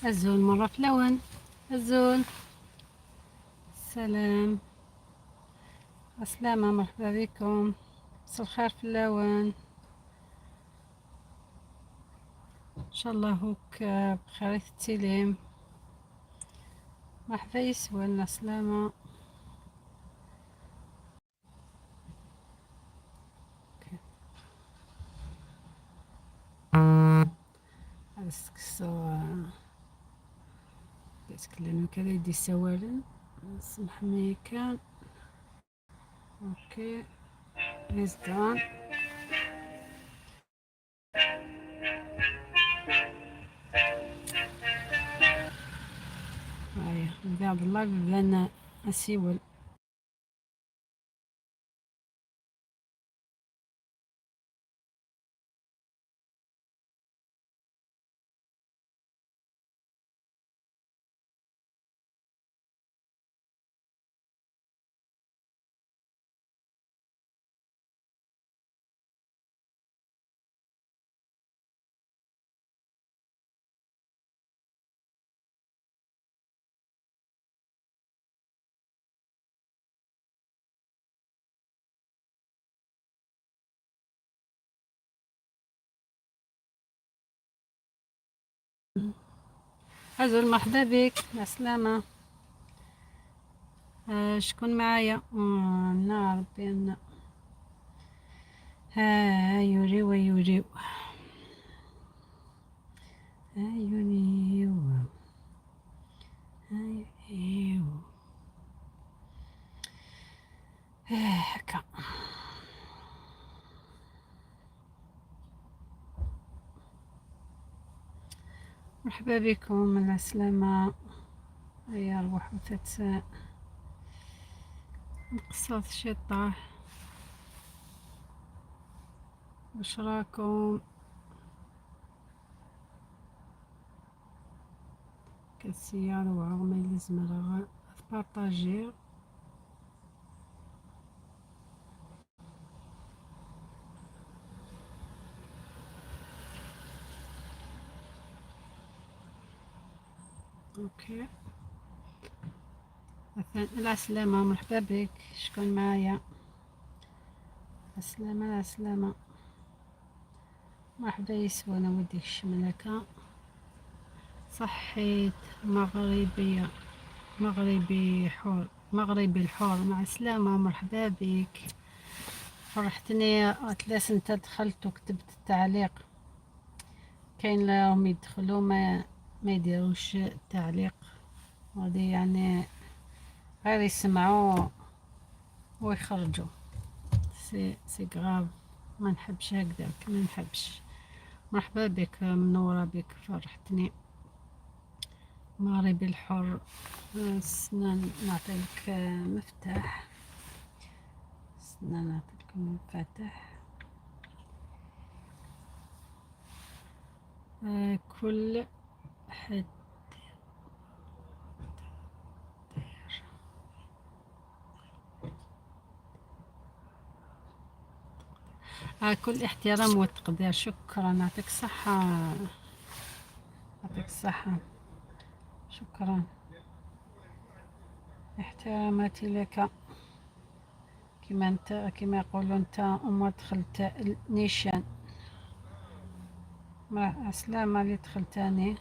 الزول مرة في لون الزول. سلام، السلامة، مرحبا بكم. مساء الخير في اللون، ان شاء الله هوك بخير التليم. مرحبا يسوان، السلامة. هذا يتكلم كذا يدي سوالن سمح كان. okay is done. هيا نبدا بال live، بدنا نسيول. أزول مرحبا بك، مع السلامة. شكون معايا؟ نعرف بأن ها يوريو يوريو يوريو يوريو هكا. مرحبا بكم، مع السلامة. هيا روحوا تتساء نقصات الشطة. واش راكم؟ كالسيارة وعغمة لازم راه بارطاجي. okay السلامة، مرحبا بك. شكون معايا؟ السلامة السلامة، مرحبا يسوى. انا وديك الشملكة صحيت مغربية، مغربي حور، مغربي الحور، مع السلامة، مرحبا بك. فرحتني اتلاس انت دخلت وكتبت التعليق. كاين راهم يدخلوا ما يديروش تعليق، غادي يعني غير يسمعوا ويخرجوا. c'est grave، ما نحبش هكذاك، ما نحبش. مرحبا بك، منورة بك، فرحتني. مغربي الحر، سنة نعطيك مفتاح، سنة نعطيكم مفاتح. كل حد كل احترام وتقدير. شكرا، يعطيك الصحة، يعطيك الصحة، شكرا، احتراماتي لك. كما انت، كما يقولوا انت وما دخلت نيشان. مع السلامة اللي دخلتاني.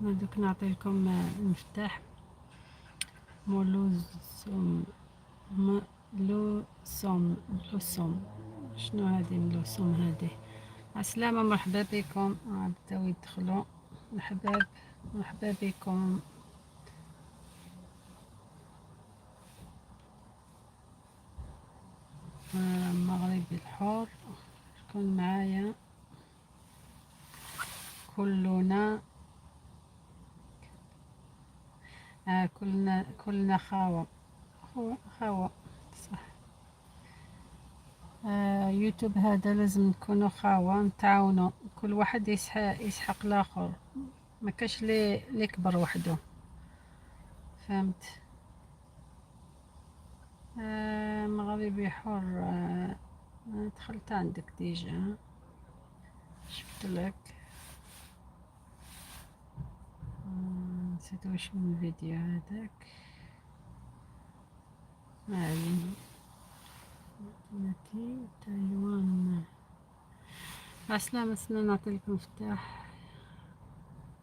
دوك نعطي لكم المفتاح. مولوزوم، ملوسوم، ملوسوم، شنو هادي ملوسوم هادي؟ السلامة، مرحبا بكم. بداو يدخلوا الحباب، مرحبا بكم. مغربي الحر، شكون معايا؟ كلنا كلنا خاوة، خاوة صح. يوتيوب هذا لازم نكونوا خاوة، نتعاونوا، كل واحد يسحق الاخر، ما كاش لي يكبر وحده، فهمت؟ مغربي حر، دخلت عندك déjà، شفت لك. نسيت واش من الفيديو هذاك. ما علينا. تايوان. مع السلامة. سنة نعطيلكم مفتاح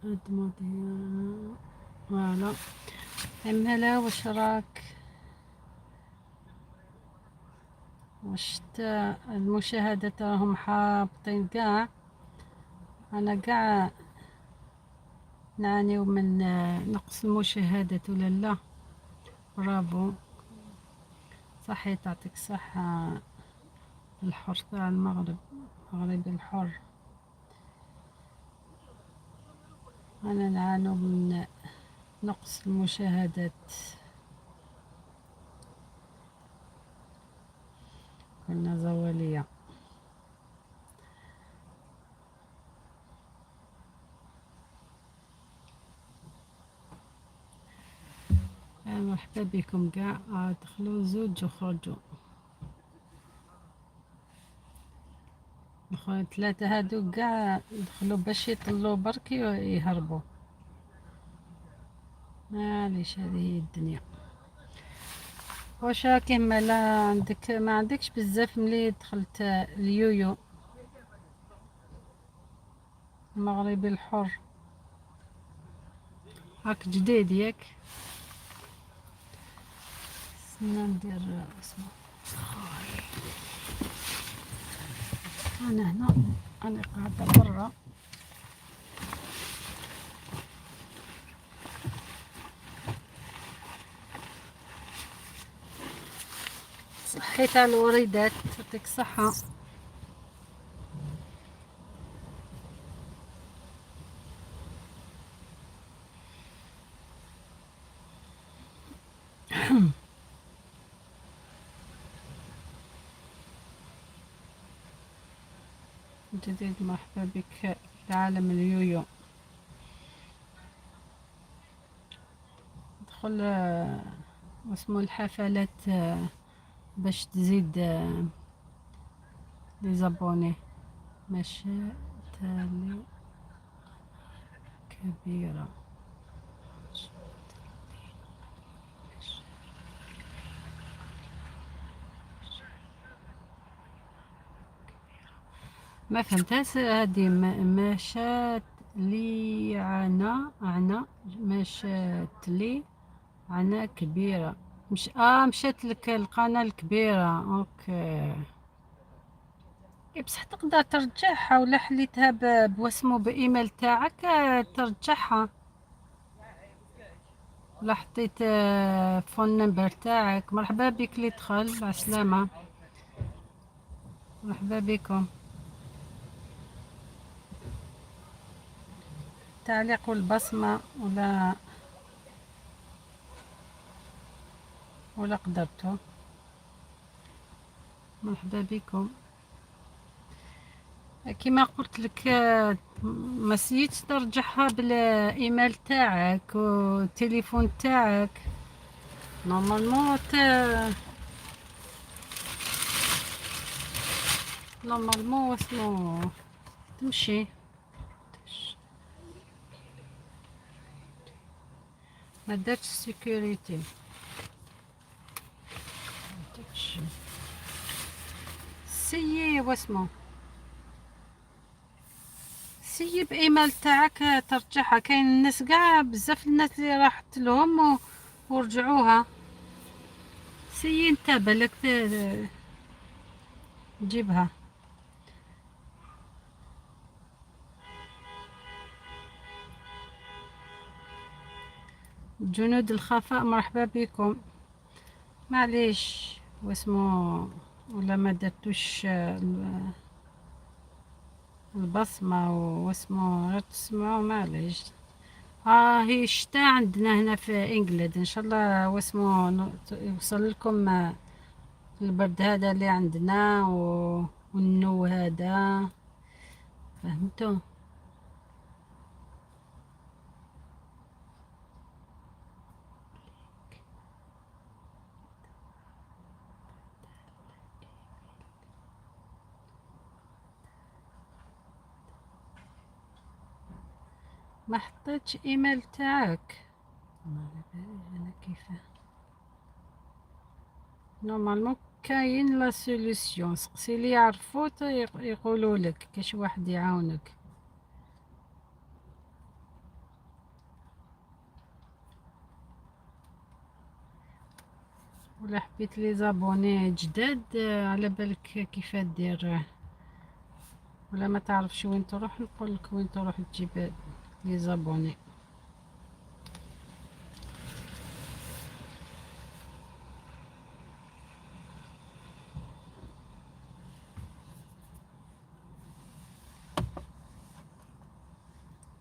هاد voilà. هلا، واش راك؟ واش المشاهدات راهم حابطين قاع؟ انا قاع نعانيو من نقص المشاهدات ولا لا؟ برافو، صحيح، تعطيك الصحة الحر تاع المغرب، المغربي الحر. أنا نعانو من نقص المشاهدات، كنا زوالية. مرحبا بكم قاع. دخلوا زوج وخرجوا ثلاثة. هادو قاع دخلوا باش يطلوا برك يهربوا. معليش، هذه هي الدنيا. واش راكي مالا؟ عندك ما عندكش بزاف ملي دخلت اليويو المغربي الحر. هاك جديد ياك؟ استنى ندير اسمه. انا هنا، انا قاعدة برا. صحيت على الوريدات، يعطيك الصحة. جديد، مرحبا بك في عالم اليويو. دخل واسمو الحفلات باش تزيد les abonnés. مشات كبيرة. ما فهمتهاش هادي. مشات لي عنا عنا مشات لي عنا كبيرة. مش مشات لك القناة الكبيرة. OK، إيه بصح تقدر ترجعها ولا حليتها بواسمو بايميل تاعك ترجعها، ولا حطيت phone number تاعك. مرحبا بك اللي دخل، مع السلامة، مرحبا بكم. تعليق والبصمة ولا قدرتوا. مرحبا بكم. كما قلت لك ما سيتش ترجعها بالايميل تاعك والتليفون تاعك. normalement واسمو تمشي. ما درتش sécurité. essaye واسمو essaye بايميل تاعك ترجعها. كاين الناس قاع، بزاف الناس اللي راحت لهم ورجعوها. essaye انت بالك تجيبها. جنود الخفاء، مرحبا بكم. معليش واسمو ولا ما درتوش البصمة واسمو غير تسمعوا، معليش. هي الشتاء عندنا هنا في England. ان شاء الله واسمو يوصل لكم البرد هذا اللي عندنا والنو هذا، فهمتوا؟ ما حطيتش ايميل تاعك. ما على باليش انا كيفاه. normalement كاين la solution، سقسي اللي يعرفو يقولوا لك كاش واحد يعاونك. ولا حبيت les abonnés جداد على بالك كيف دير، ولا ما تعرفش وين تروح نقول لك وين تروح تجيب les abonnés.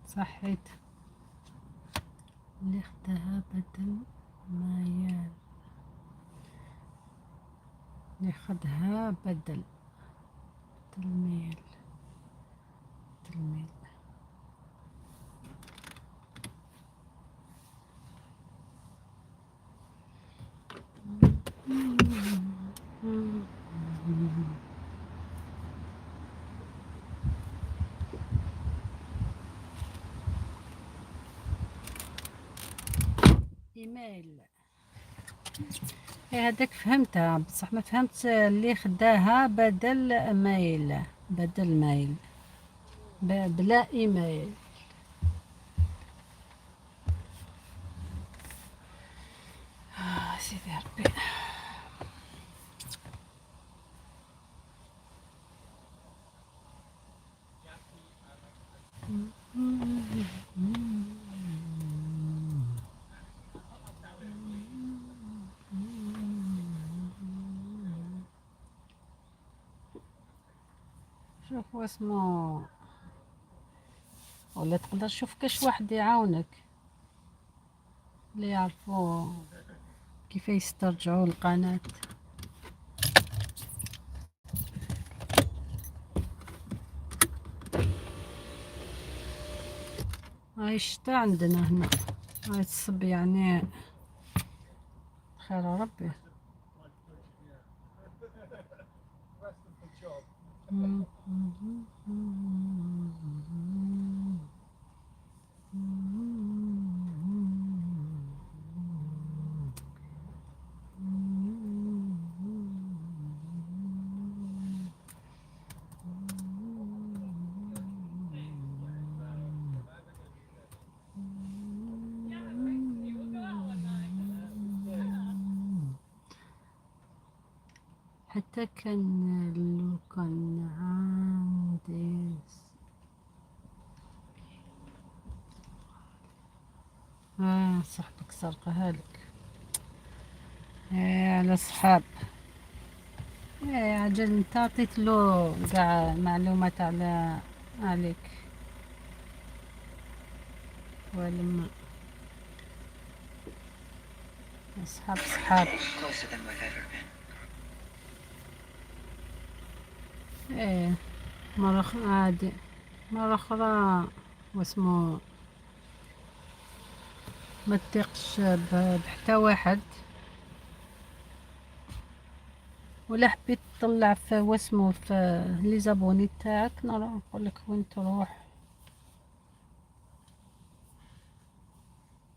صحيت اللي خداها بدل ما يال، اللي خدها بدل تلميل تلميل. ايميل إيه هذاك فهمتها، بصح ما فهمت اللي خداها بدل mail، بدل mail بلا ايميل. سيدي ربي. شوف واسمو، ولا تقدر تشوف كاش واحد يعاونك اللي يعرفوا كيف يسترجعوا القناة. هاي الشتا عندنا هنا، هاي تصب يعني خير ربي. حتى كان لو كان عندي صاحبك سرقها لك. إيه على صحاب. إيه عجل انت عطيت له كاع معلومات على عليك. ولما اصحاب صحاب. Closer than we've ever been. ايه مرة عادي، مرة أخرى واسمو ما تثقش بحتى واحد. ولا حبيت تطلع في واسمو في les abonnés تاعك، نروح نقول لك وين تروح.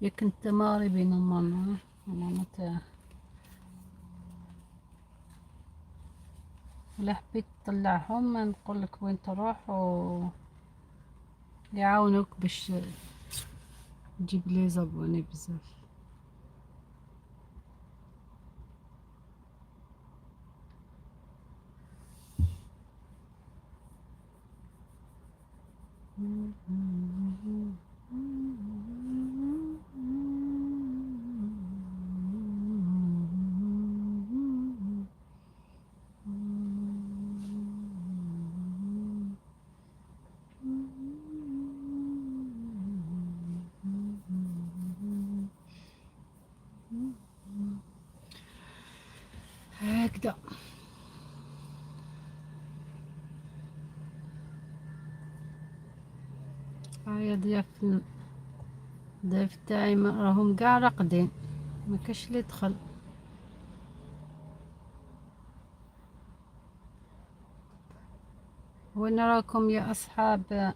ياك انت مغربي normalement، انا ما ولا حبيت تطلعهم نقول لك وين تروح و يعاونوك باش تجيب les abonnés بزاف. هكذا. هيا ضياف الضيف تاعي راهم قاع راقدين، ما كاش اللي دخل. وين راكم يا أصحاب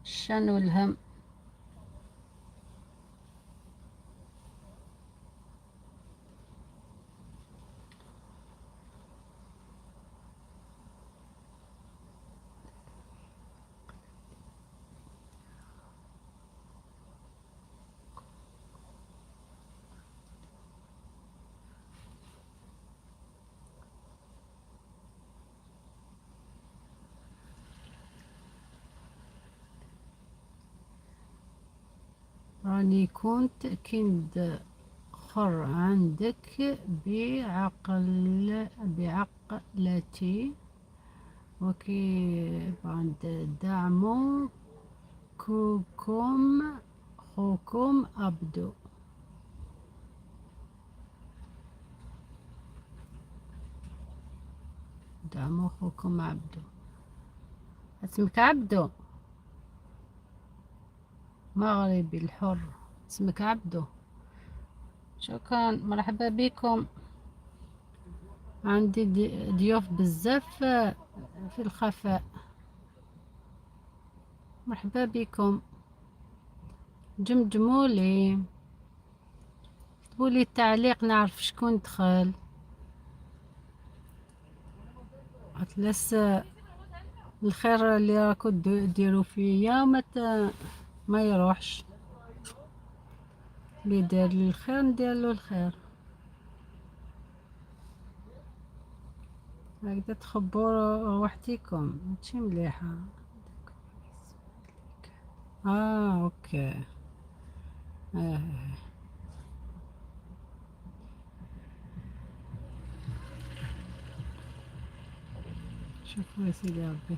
الشان والهم؟ راني كنت كي ندخل عندك بعقلتي وكي بعد دعمو كوكم خوكم عبدو. دعمو خوكم عبدو. اسمك عبدو؟ مغربي الحر، اسمك عبدو. شكرا، مرحبا بكم. عندي ضيوف بزاف في الخفاء. مرحبا بكم. جمجمولي، كتبولي التعليق نعرف شكون دخل. أطلس الخير اللي راكو ديرو فيا ما يروحش. اللي دار لي الخير ندير له الخير. هكذا تخبوا روحتيكم، ماشي مليحة. أوكي. شوفوا يا سيدي ربي.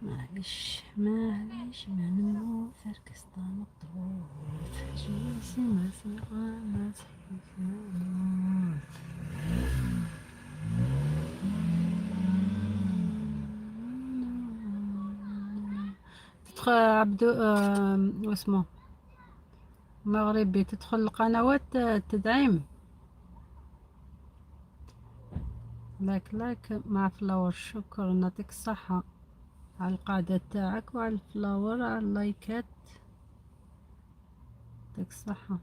معليش معليش، ما نموت فركستان الطوف. جيسي ما سمع ما تدخل عبدو، واسمه مغربي، تدخل القنوات تدعيم. like like مع follow. شكرا، نعطيك الصحة على القعدة تاعك وعلى ال follow، على اللايكات، يعطيك الصحة.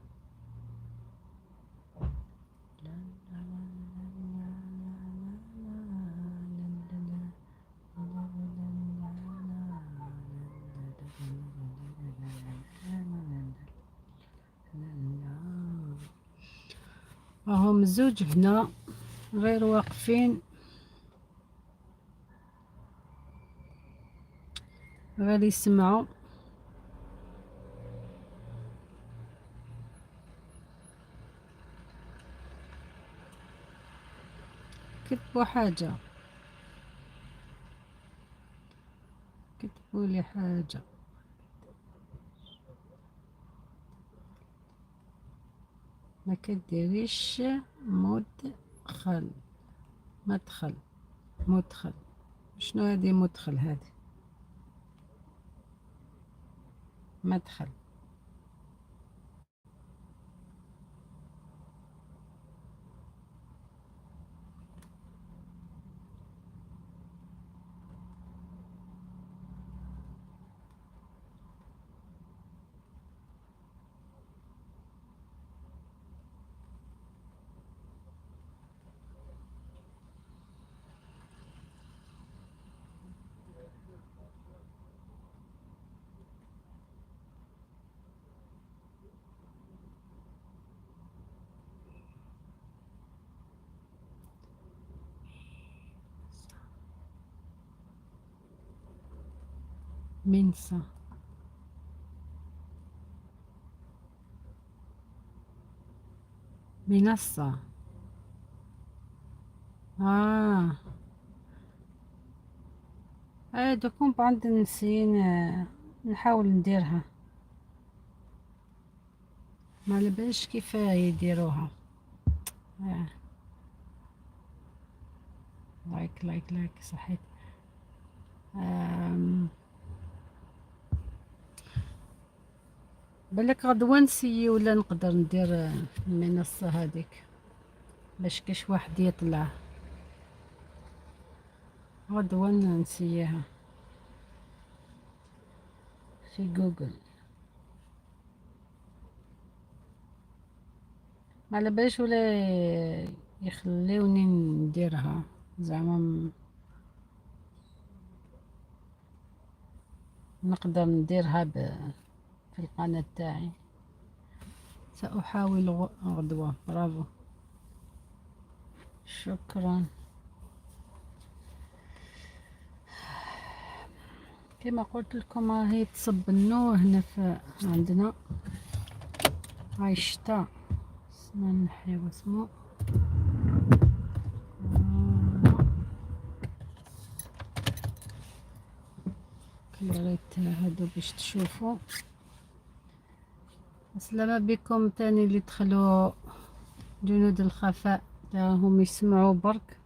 راهم زوج هنا غير واقفين، غير يسمعوا. كتبوا حاجة، كتبوا لي حاجة. ما كديريش مدخل، مدخل، مدخل. شنو هذه مدخل؟ هذه مدخل. منسى. منصة. دوكم بعد نسين نحاول نديرها، ما على باليش كيف يديروها. like like like، صحيت. بالك غدوة نسيي ولا نقدر ندير المنصة هذيك باش كاش واحد يطلع. غدوة نسييها في جوجل. ما على باليش ولا يخليوني نديرها، نقدر نديرها في القناة تاعي. سأحاول غدوة. برافو، شكرا. كما قلت لكم راهي تصب النو هنا في عندنا، هاي الشتا. سنا نحيو اسمو كلاريت هادو باش تشوفوا. السلامة بكم تاني اللي دخلوا جنود الخفاء، راهم يسمعوا برك.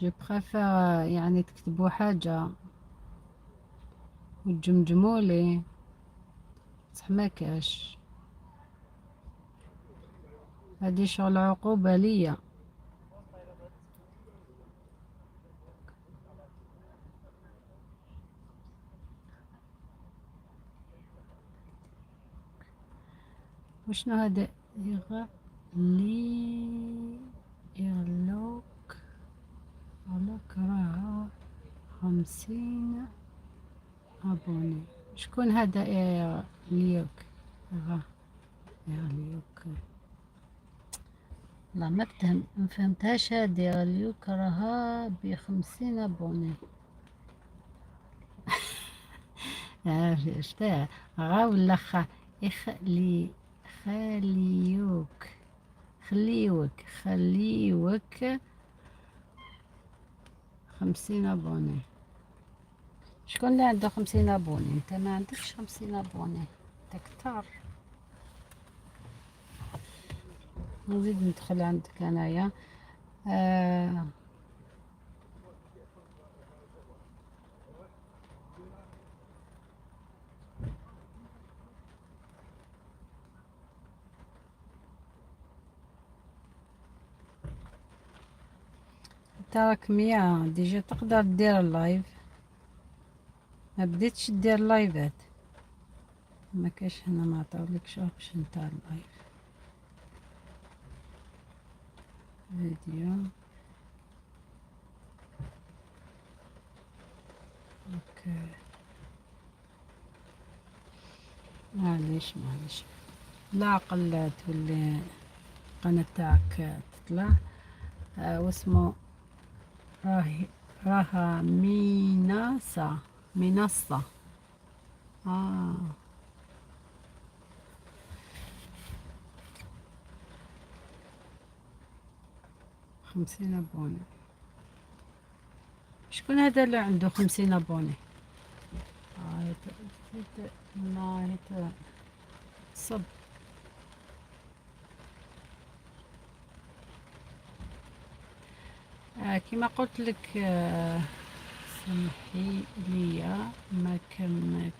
je préfère يعني تكتبوا حاجة وتجمجموا لي، بصح ما كاش. هادي شغل عقوبة ليا. وشنو هذا؟ إغلي إغلوك إغلوك راه 50 abonnés. شكون هذا إغليوك؟ إغليوك لا ما فهم، ما فهمتهاش هادي. إغليوك راها ب50 abonnés. شتا غا ولا خا إخلي خليوك خليوك خليوك 50 abonnés. شكون اللي عنده 50 abonnés؟ انت ما عندكش 50 abonnés، انت كتر. نزيد ندخل عندك انايا. انت راك 100 déjà تقدر دير ال live. ما بديتش دير لايفات، ما كاش هنا، ما عطاولكش option تاع ال live فيديو. OK معليش معليش، لا اقل تولي القناة تاعك تطلع. واسمو راهي راها ميناسا منصة. 50 abonnés. شكون هذا اللي عنده 50 abonnés؟ ما صب. كما قلت لك، سمحي لي ما كملتش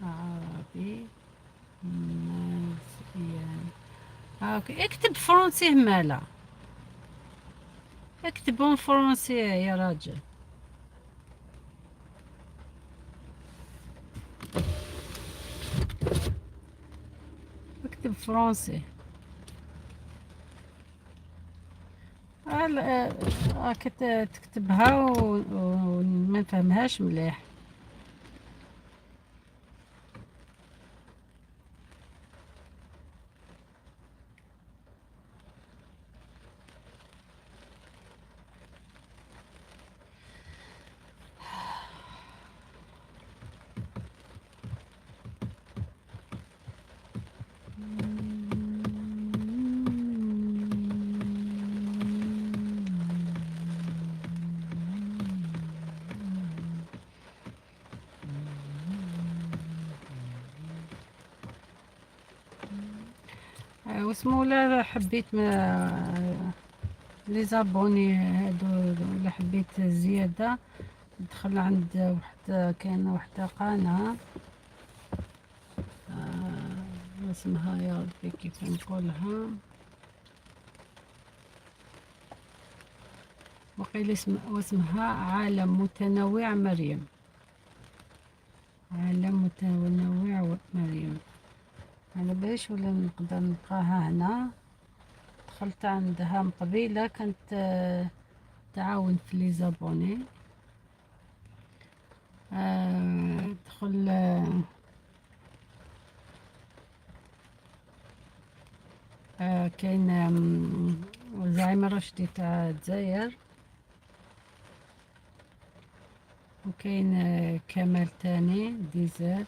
عربي مزيان. OK اكتب français مالا، اكتب français يا راجل. اكتب français. راك تكتبها وما نفهمهاش مليح. واسمو لا حبيت ما les abonnés هادو، ولا حبيت زيادة دخل عند واحد، كاين واحدة قناة اسمها يا ربي كيف نقولها، وقيل واسمها عالم متنوع مريم، عالم متنوع مريم. على باليش ولا نقدر نلقاها هنا. دخلت عندها من قبيلة، كانت تعاون في les abonnés. دخل، كاين زعيم الرشدي تاع الجزائر. وكاين كمال تاني ديزل.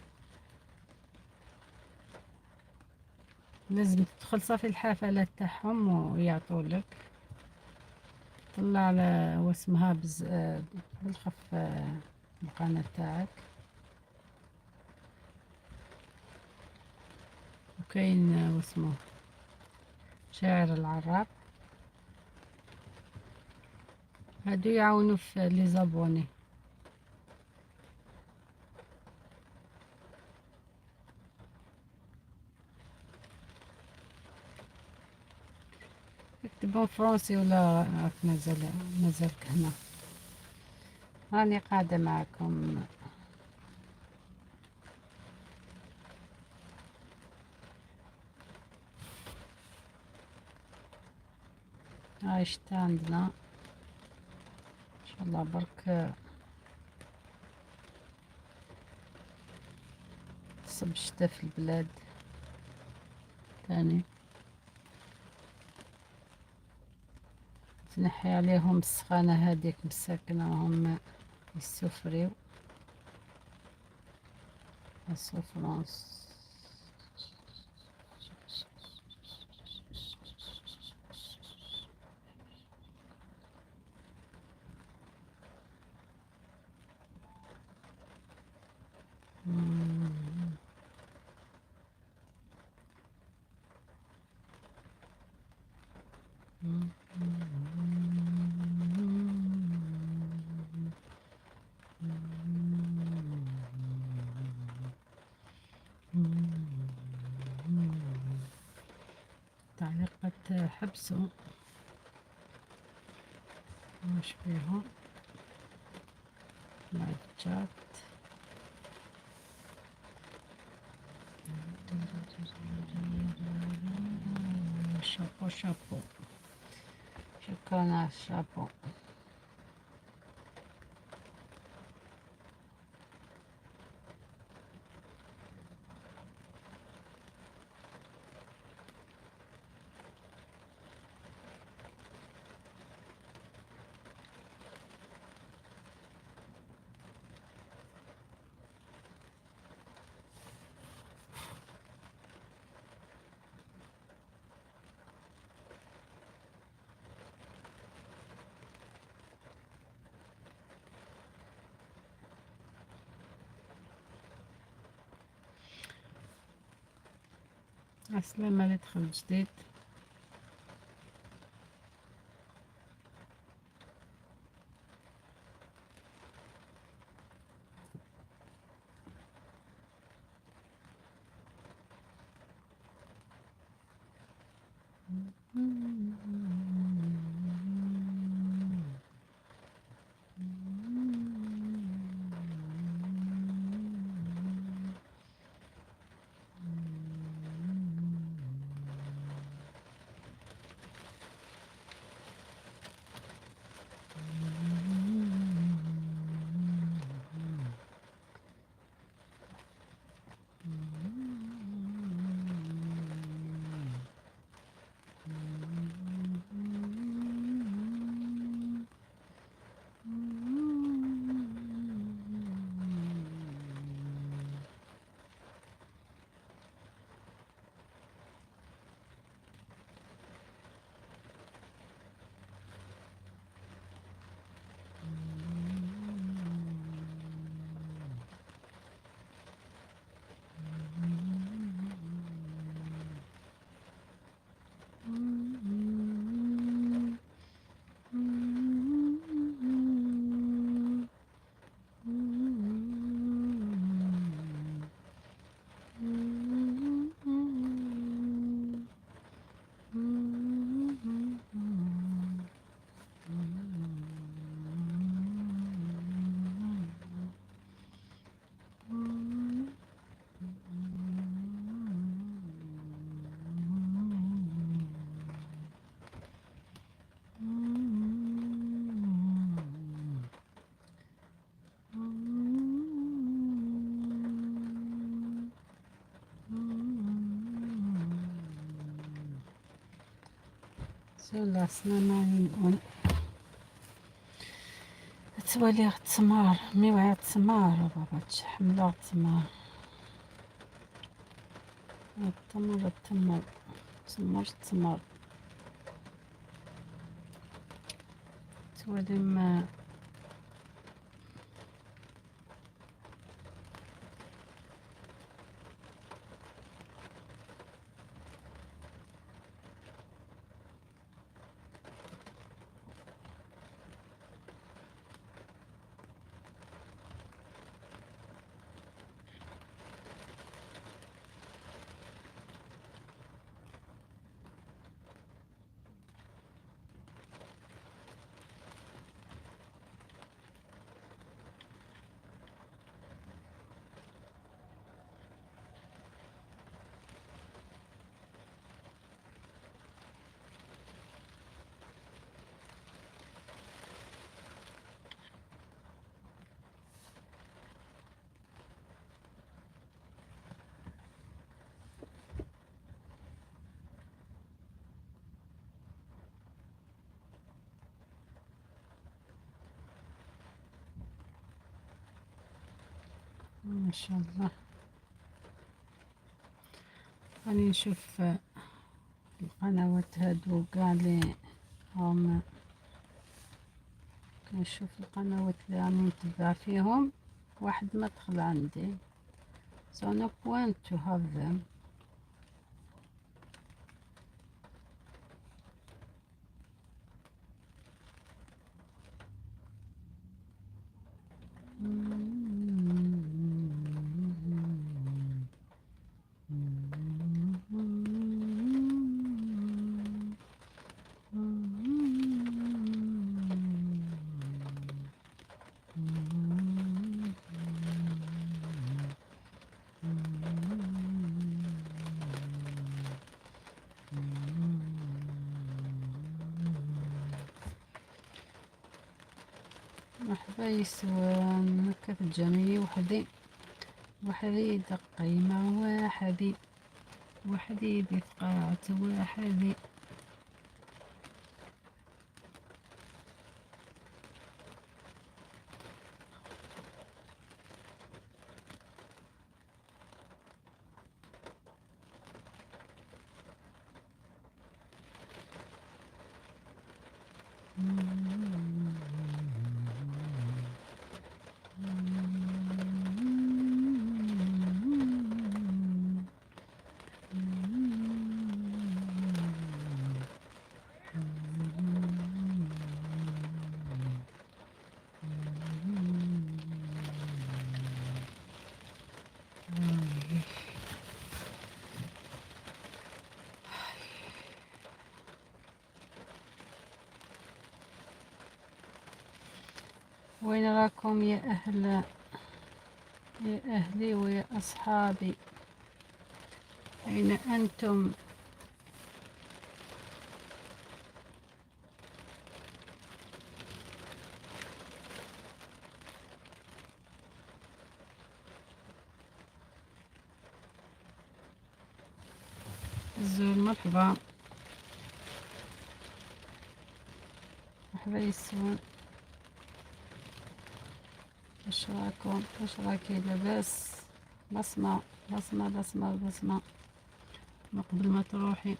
لازم تدخل صافي الحفلات تاعهم ويعطولك. طلع على واسمها بالخف القناة تاعك. وكاين واسمه شاعر العراب. هادو يعاونوا في les abonnés. اكتبوا français ولا راك مازالك هنا. راني قاعدة معكم. هاي شتا عندنا ان شاء الله برك تصب شتا في البلاد تاني، تنحي عليهم السخانة هذيك مساكنة هم يسفريو ال souffrance. تعليقات حبسوا واش فيها live chat. chapeau chapeau، شكرا على الشابو. عسلامة اللي دخل جديد. يلا سلام عليكم. تولي تسمار مي تسمار بابا تحملها تسمار التمر التمر تمر تمر تولي ما ما شاء الله. راني نشوف القنوات هادو قاع لي هم، كنشوف القنوات اللي راني نتبع فيهم، واحد ما دخل عندي، so no point to have them. مرحبا يسوان هكا الجميع، وحدي وحدي دقي مع وحدي وحدي بثقات وحدي. وين راكم يا أهل، يا أهلي ويا أصحابي؟ أين أنتم؟ الزول مرحبا، مرحبا يسون، واش راكم؟ واش راكي؟ لاباس؟ بصمة بصمة بصمة بصمة من قبل ما تروحي.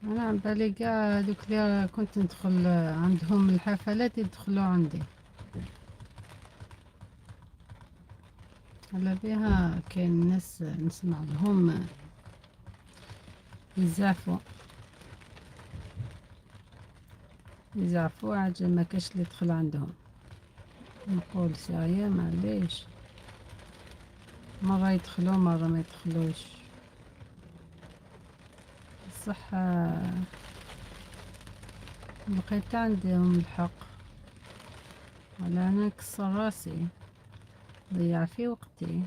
أنا عن بالي كاع هذوك اللي كنت ندخل عندهم الحفلات يدخلوا عندي، على بها كاين ناس نسمع لهم يزعفوا. يزعفو عاد ما كاش اللي يدخل عندهم. نقول sérieux، معليش، مرة يدخلو مرة ما يدخلوش. بصح لقيت عندهم الحق، ولا أنا نكسر راسي، ضيع في وقتي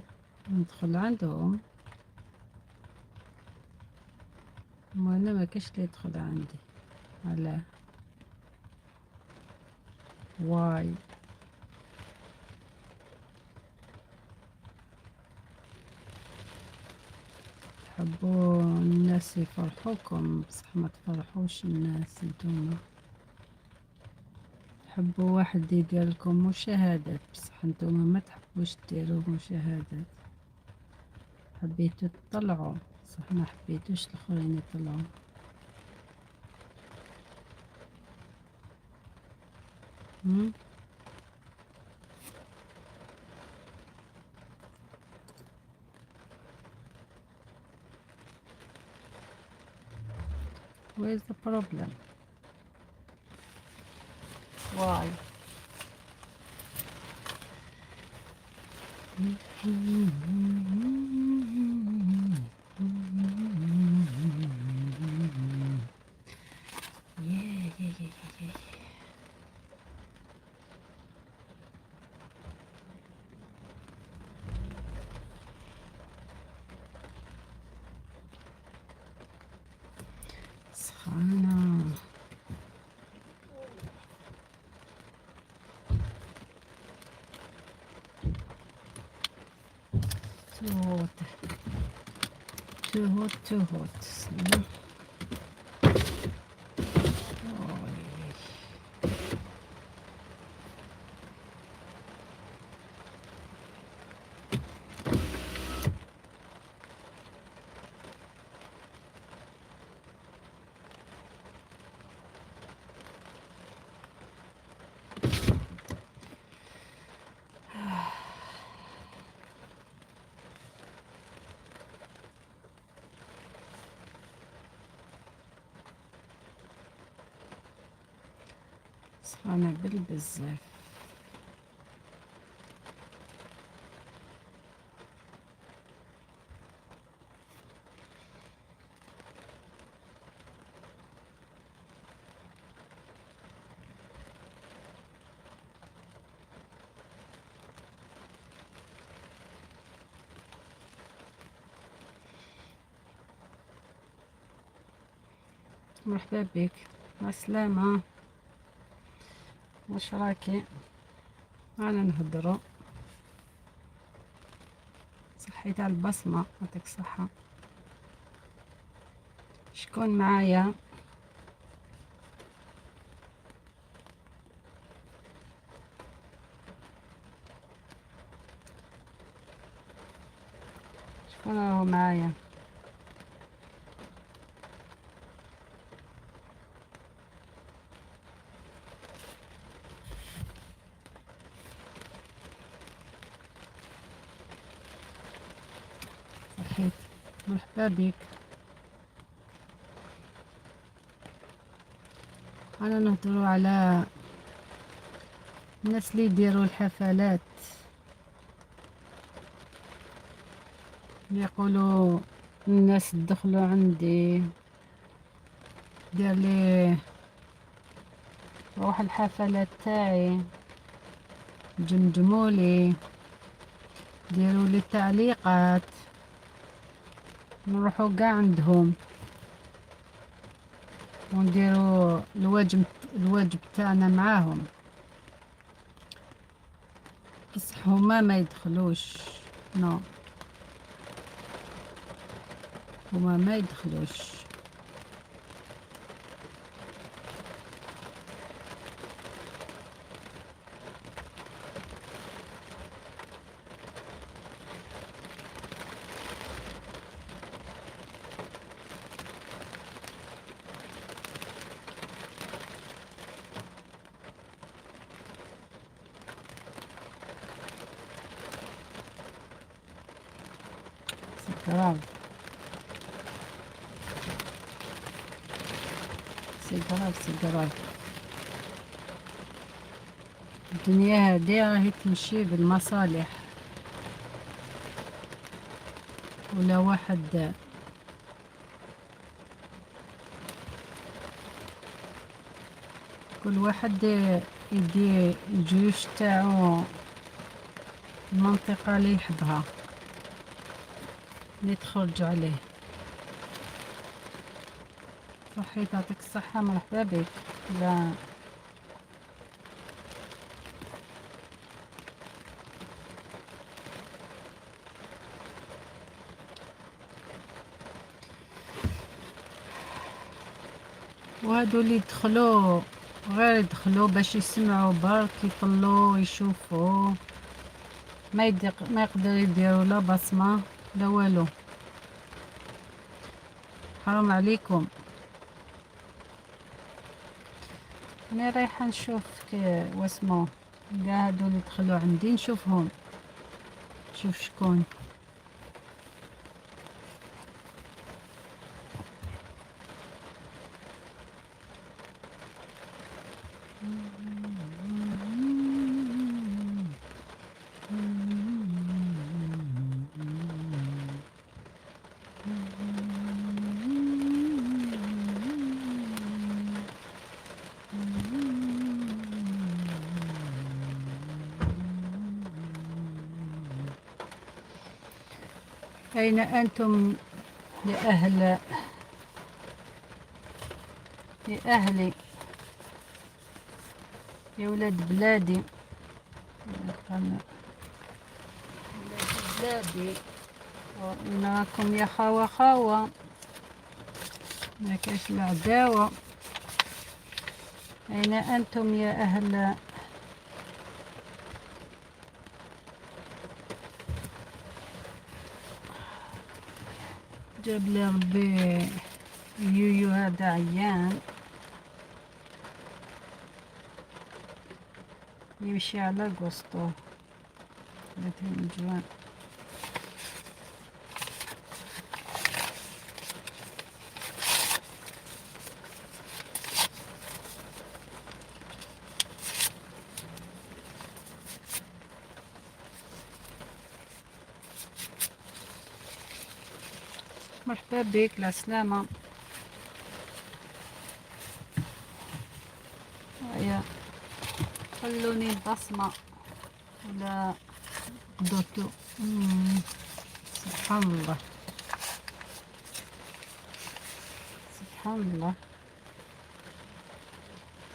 ندخل عندهم وانا ما كاش اللي يدخل عندي. علاه؟ why؟ تحبوا الناس يفرحوكم، بصح ما تفرحوش الناس نتوما. تحبوا واحد يدير لكم مشاهدات، بصح نتوما ما تحبوش ديروا مشاهدات. حبيتو تطلعوا، بصح ما حبيتوش الاخرين يطلعوا. Where's the problem? Why? Yeah. سخانة. Too hot. Too hot, too hot. استنى. أوي. سخانة بالبزاف. مرحبا بك، مع السلامة. واش راكي؟ انا نهضرو. صحيت على البصمة، يعطيك الصحة. شكون معايا؟ شكون راهو معايا؟ صحيت، مرحبا بك. انا نهضروا على الناس اللي يديروا الحفلات، يقولوا الناس دخلوا عندي، دير لي روح الحفلات تاعي، جمجمولي، ديروا لي تعليقات، نروحو قاع عندهم ونديرو الواجب تاعنا معاهم، بصح هما ما يدخلوش. non، هما ما يدخلوش. C'est grave. C'est grave, c'est grave. الدنيا هادي راهي تمشي بالمصالح، ولا واحد كل واحد يدي الجيوش تاعو المنطقة اللي يحبها اللي تخرج عليه. صحيت، يعطيك الصحة، مرحبا بك. لا وهادو اللي يدخلوا غير يدخلوا باش يسمعوا برك، يطلوا يشوفوا، ما يقدروا يديروا لا بصمة لا والو. حرام عليكم. انا رايحة نشوف واسمو كاع هادو اللي دخلوا عندي، نشوفهم، نشوف شكون. أين أنتم يا أهلي، يا ولاد بلادي، ولاد بلادي، وين راكم يا خاوة خاوة؟ ما كاش العداوة. أين أنتم يا أهل؟ جاب لي ربي يويو هذا عيان يمشي على قسطو. جوان مرحبا بك، السلامة. هيا خلوني البصمة ولا قدرتو. سبحان الله، سبحان الله،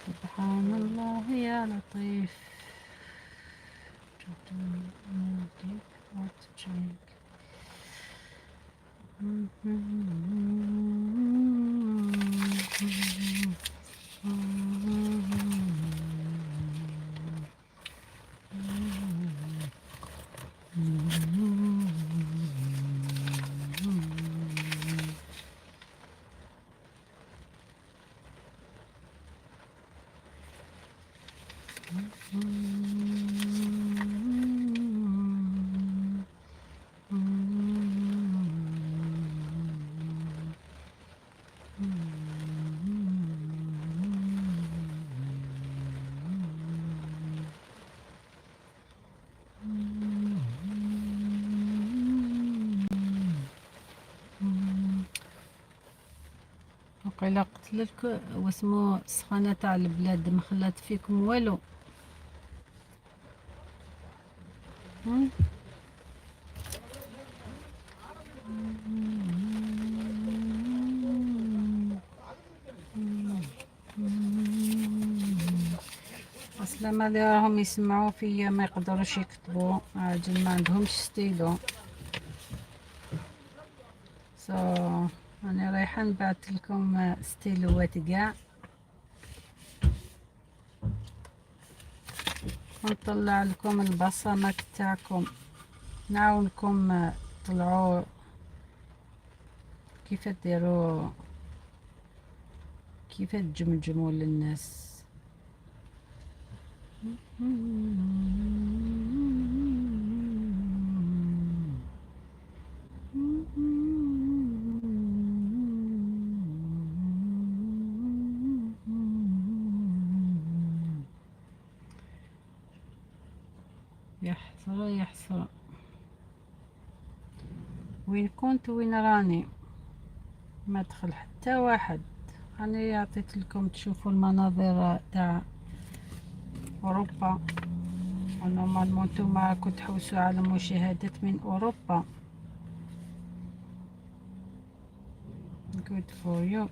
سبحان الله يا لطيف. وقيلا قتلك واسمو السخانة تاع البلاد ما خلات فيكم والو. اصلا ما اللي راهم يسمعوا فيا ما يقدروش يكتبوا، عاجل ما عندهمش ستيلو. انا رايحه نبعث لكم ستيلوات كاع ونطلع لكم البصمات تاعكم، نعاونكم طلعوا كيف ديروا، كيف تجمجموا للناس. يا حسرة يا حسرة، وين كنت وين راني؟ ما دخل حتى واحد. أنا عطيت لكم تشوفوا المناظر تاع أوروبا، و normalement نتوما كنت تحوسوا على مشاهدات من أوروبا. Good for you.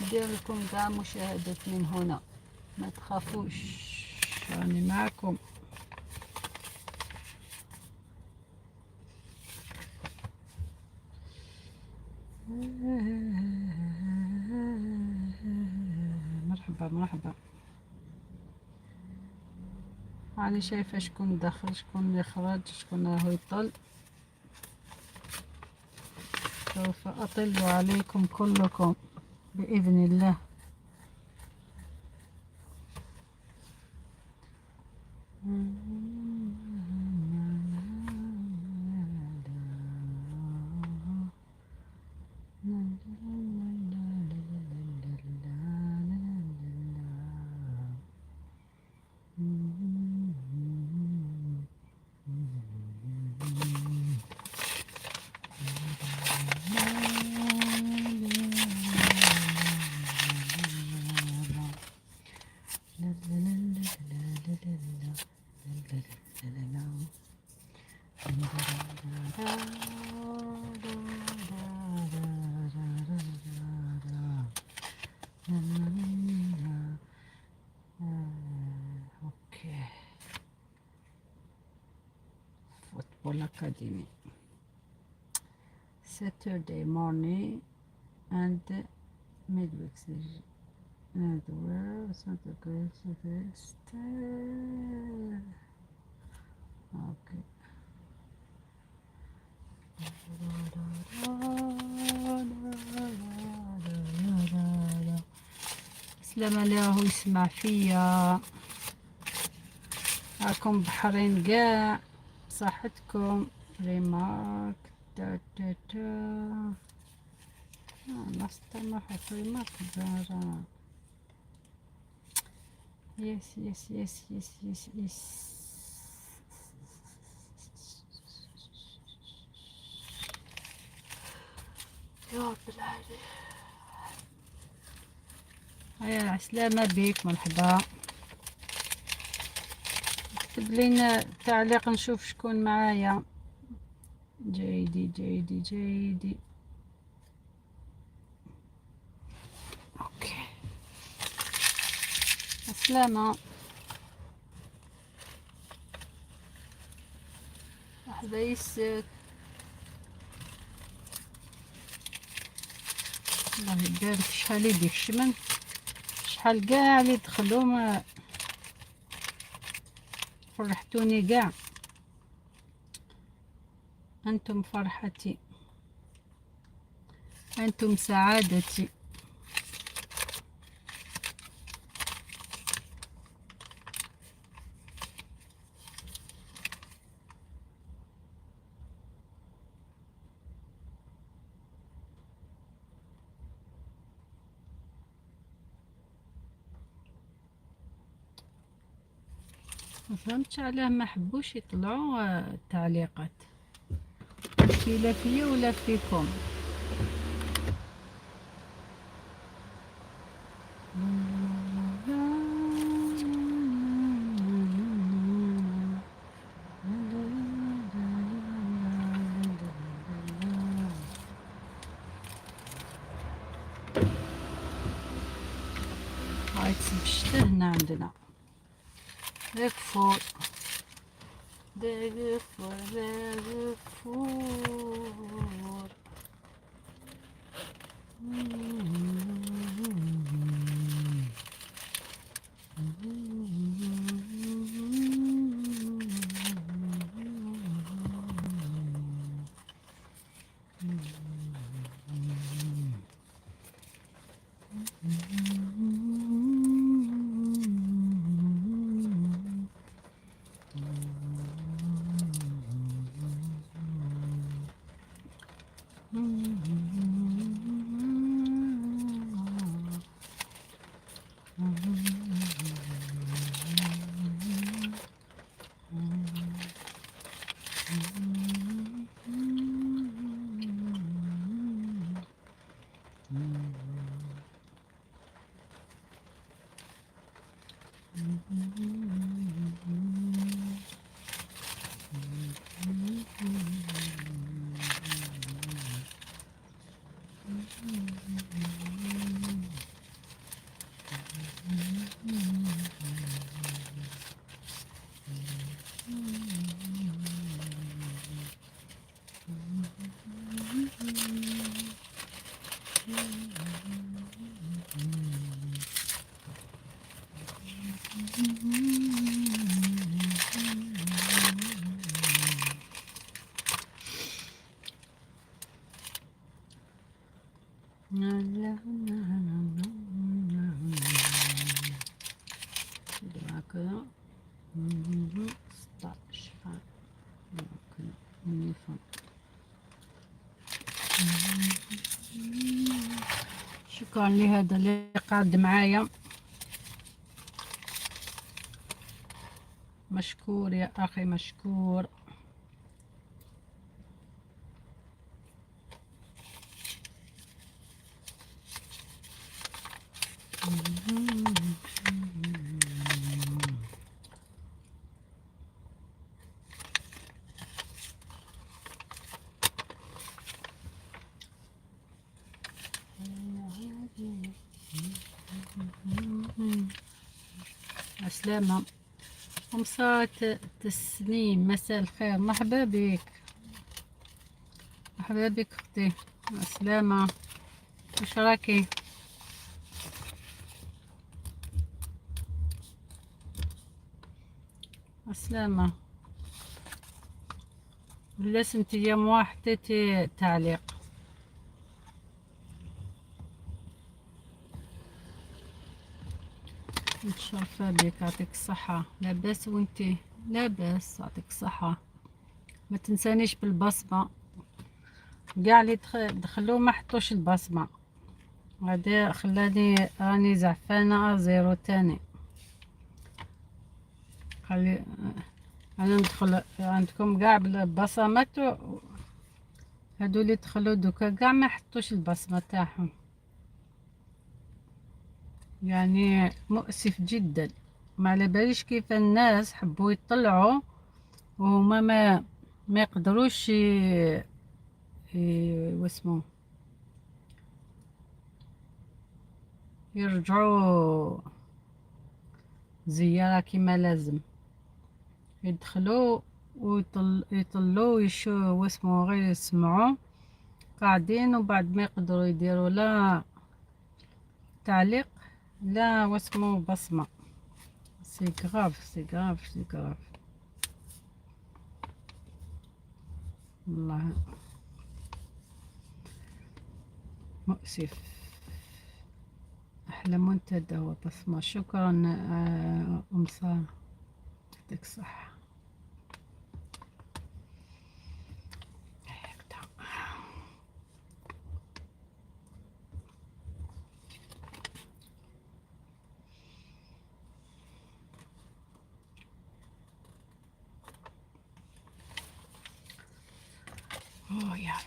ندير لكم كاع مشاهدات من هنا، ما تخافوش، راني معكم. مرحبا مرحبا. راني شايفة شكون دخل، شكون يخرج، شكون راهو يطل. سوف أطل عليكم كلكم بإذن الله. Okay. Football Academy. Saturday morning and midweek session. And where Saturday, okay. سلام اللي راهو يسمع فيا، راكم بحرين قاع، صحتكم. ريمارك تا تا تا نستمح ريمارك دارا. Yes yes yes yes yes yes. يا رب العالمين. هيا عسلامة بيك، مرحبا. اكتب لنا تعليق نشوف شكون معايا. جيدي جيدي جيدي. Okay، عسلامة. لحظة يسك. الله يبارك، شحال يديك شمن، شحال قاع اللي دخلوا، ما فرحتوني قاع. أنتم فرحتي، أنتم سعادتي. ما فهمتش علاه ما حبوش يطلعوا التعليقات، في لا فيا ولا فيكم. هاي تسبشت هنا عندنا داك فور داك فور. هكذا 16 شكرا لهذا اللي قاعد معايا، مشكور يا أخي مشكور. عسلامة أمسات تسنيم، مساء الخير، مرحبا بك، مرحبا بك أختي، عسلامة، واش راكي؟ عسلامة. ولا انتيا موا حطيتي تعليق. متشرفة بك، يعطيك الصحة. لاباس وانتي؟ لاباس، يعطيك الصحة. ما تنسانيش بالبصمة، كاع اللي دخلوا ما حطوش البصمة، هذا خلاني راني زعفانة zéro تاني. خلي انا ندخل عندكم كاع بالبصمات، هادو اللي دخلوا دوكا كاع ما حطوش البصمة تاعهم، يعني مؤسف جدا. ما على باليش كيف الناس حبوا يطلعوا وهما ما يقدروش واسمو يرجعوا زيارة كما لازم، يدخلوا ويطلوا ويشو واسمو غير يسمعوا قاعدين، وبعد ما يقدروا يديروا لا تعليق لا واسمو بصمة. c'est grave، c'est grave، c'est grave والله مؤسف. أحلى منتدى هو بصمة. شكرا أم سارة، يعطيك الصحة. أوه يا رب.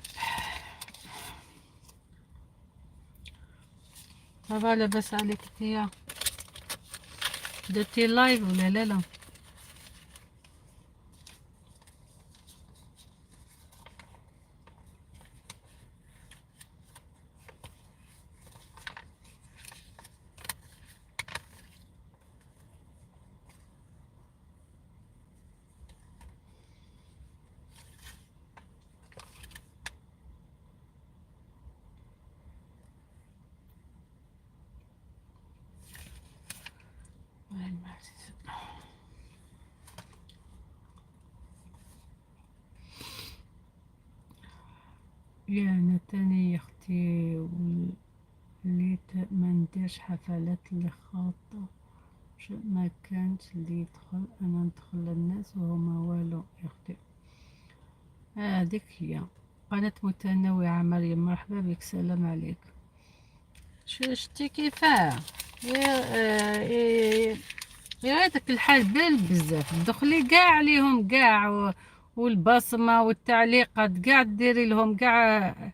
ça va لاباس عليك انتيا؟ درتي live ولا لا؟ لا يا انا تاني يا اختي وليت ما نديرش حفلات لخاطر ما كانش اللي يدخل، انا ندخل للناس وهما والو يا اختي. هذيك هي قناة متنوعة. مريم مرحبا بك، سلام عليك. شتي كيفاه يا هذاك الحال بال بزاف، دخلي كاع عليهم كاع والبصمة والتعليقات كاع ديري لهم كاع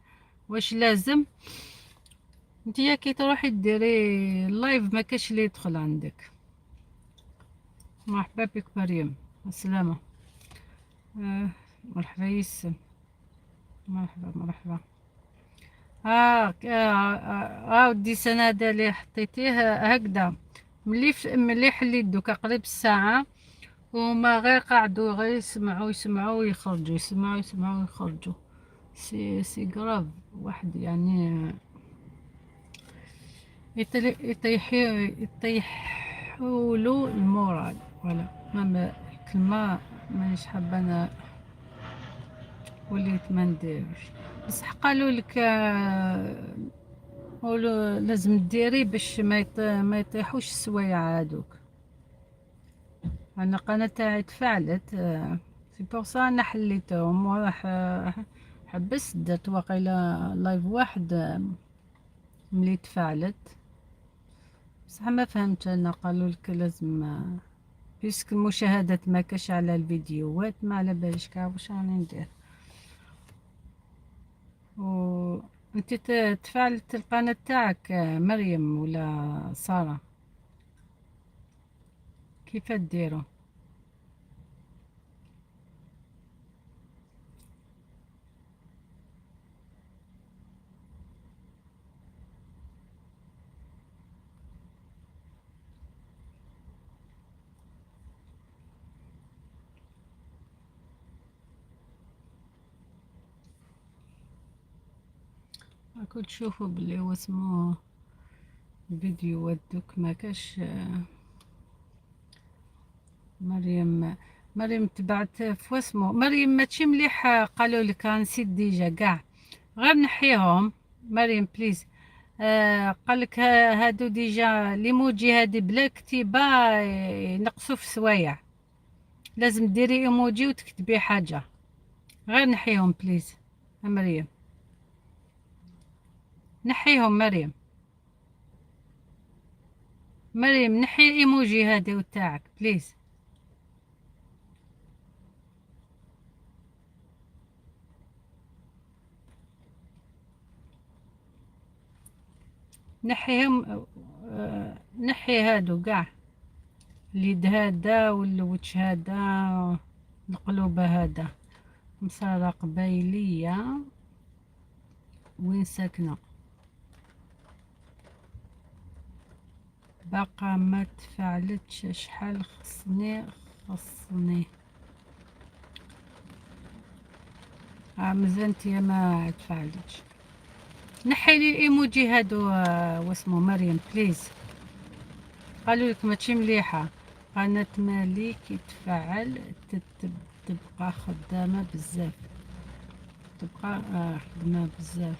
واش لازم. انتيا كي تروحي ديري live ما كاش اللي يدخل عندك. مرحبا بك مريم، السلامة. مرحبا يسم، مرحبا مرحبا. ودي سنة هذا اللي حطيتيه هكذا ملي حليت دوكا قريب الساعة وما غير قعدوا غير يسمعوا يسمعوا ويخرجوا، يسمعوا يسمعوا ويخرجوا. c'est grave. واحد يعني يطيحولو ال moral. voilà، même الكلمة مانيش حابة انا وليت ما نديرش، بصح قالوا لك قولوا لازم ديري باش ما يطيحوش السوايع هادوك. انا قناة تاعي تفعلت، c'est pour ça انا حليتهم وراح حبست، درت واقيلا live واحد ملي تفعلت، بصح ما فهمت انا. قالوا لك لازم puisque المشاهدات ما كاش على الفيديوهات، ما على باليش كاع واش راني ندير. و انت تفعلت القناة تاعك مريم ولا سارة؟ كيف ديروا؟ راكو تشوفوا بلي هو اسمو الفيديوهات دوك ما كاش. مريم تبعت فواسمو مريم ماشي مليح، قالوا لك نسيت déjà كاع، غير نحيهم مريم please. قال لك هادو déjà les emojis هادي بلا كتيبة ينقصوا في السوايع، لازم ديري ايموجي وتكتبي حاجة، غير نحيهم please مريم، نحيهم مريم. مريم نحي الايموجي هادي تاعك please. نحيهم، نحي هادو كاع، اليد هذا والوجه هذا القلوبة هذا. مسارة قبايلية وين ساكنة؟ باقا ما تفعلتش. شحال خصني؟ خصني مازال انتيا ما تفعلتش. نحي لي الايموجي هادو واسمو مريم please. قالوا لك ماشي مليحة قناة مالي كي تفعل تبقى خدامة بزاف، تبقى خدامة بزاف.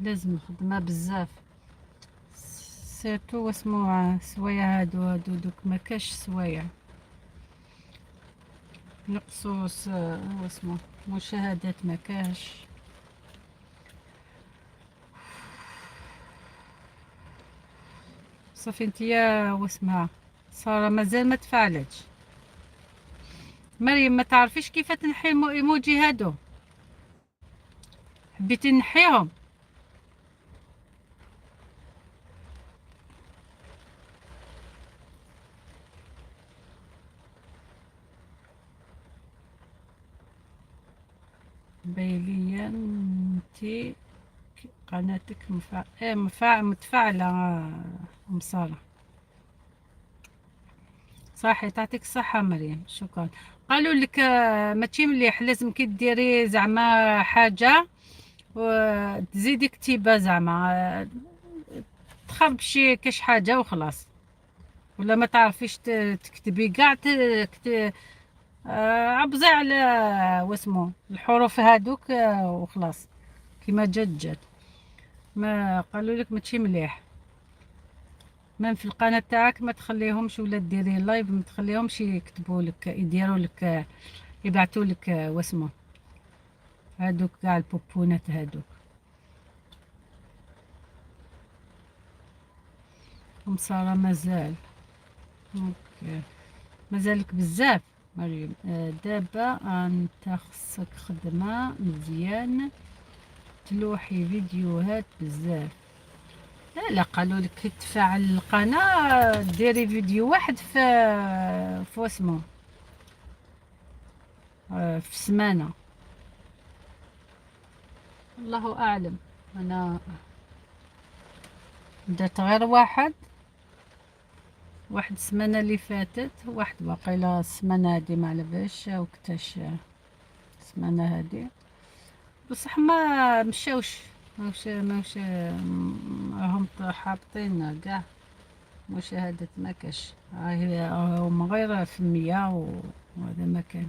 لازم خدمة بزاف، surtout واسمو سوايع هادو، هادو دوك ما كاش سوايع، نقصو واسمو مشاهدات ما كاش. صافي انتيا واسمها سارة مازال ما تفعلتش. مريم ما تعرفيش كيف تنحي الايموجي هادو؟ حبيتي نحيهم؟ بايليا انتي قناتك متفاعلة ام سارة. صحيح تعطيك الصحة مريم، شكرا. قالوا لك ماشي مليح، لازم كي ديري زعما حاجة وتزيدي كتيبة زعما تخربشي كاش حاجة وخلاص، ولا ما تعرفيش تكتبي كاع عبزي على واسمو الحروف هادوك وخلاص كيما جات جات. ما قالوا لك ماشي مليح، même في القناة تاعك ما تخليهمش، ولا ديري live ما تخليهمش يكتبوا لك، يديروا لك، يبعثوا لك واسمو هادوك كاع البوبونات هادوك. ام سارة مازال، OK مازالك بزاف مريم. دابا انت خصك خدمة مزيان، تلوحي فيديوهات بزاف. لا لا، قالوا لك تفعل القناة ديري فيديو واحد في واسمو في السمانة. الله أعلم، أنا درت غير واحد، واحد السمانة اللي فاتت، واحد باقي السمانة هادي ما على باليش وقتاش السمانة هادي، بصح ما مشاوش، ماوش راهم حاطين كاع مشاهدات ما كاش، راهم غير في 100 وهذا ما كان.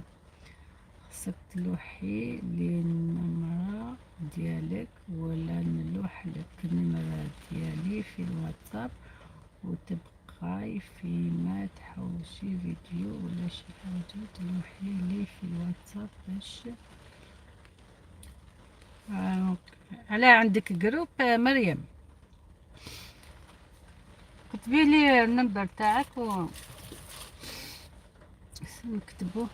خصك تلوحي لي النمرة ديالك ولا نلوح لك النمرة ديالي في الواتساب وتبقاي فيما تحوسي فيديو ولا شي حاجة تلوحي لي في الواتساب باش على عندك groupe مريم، كتبي لي ال number تاعك و نكتبوه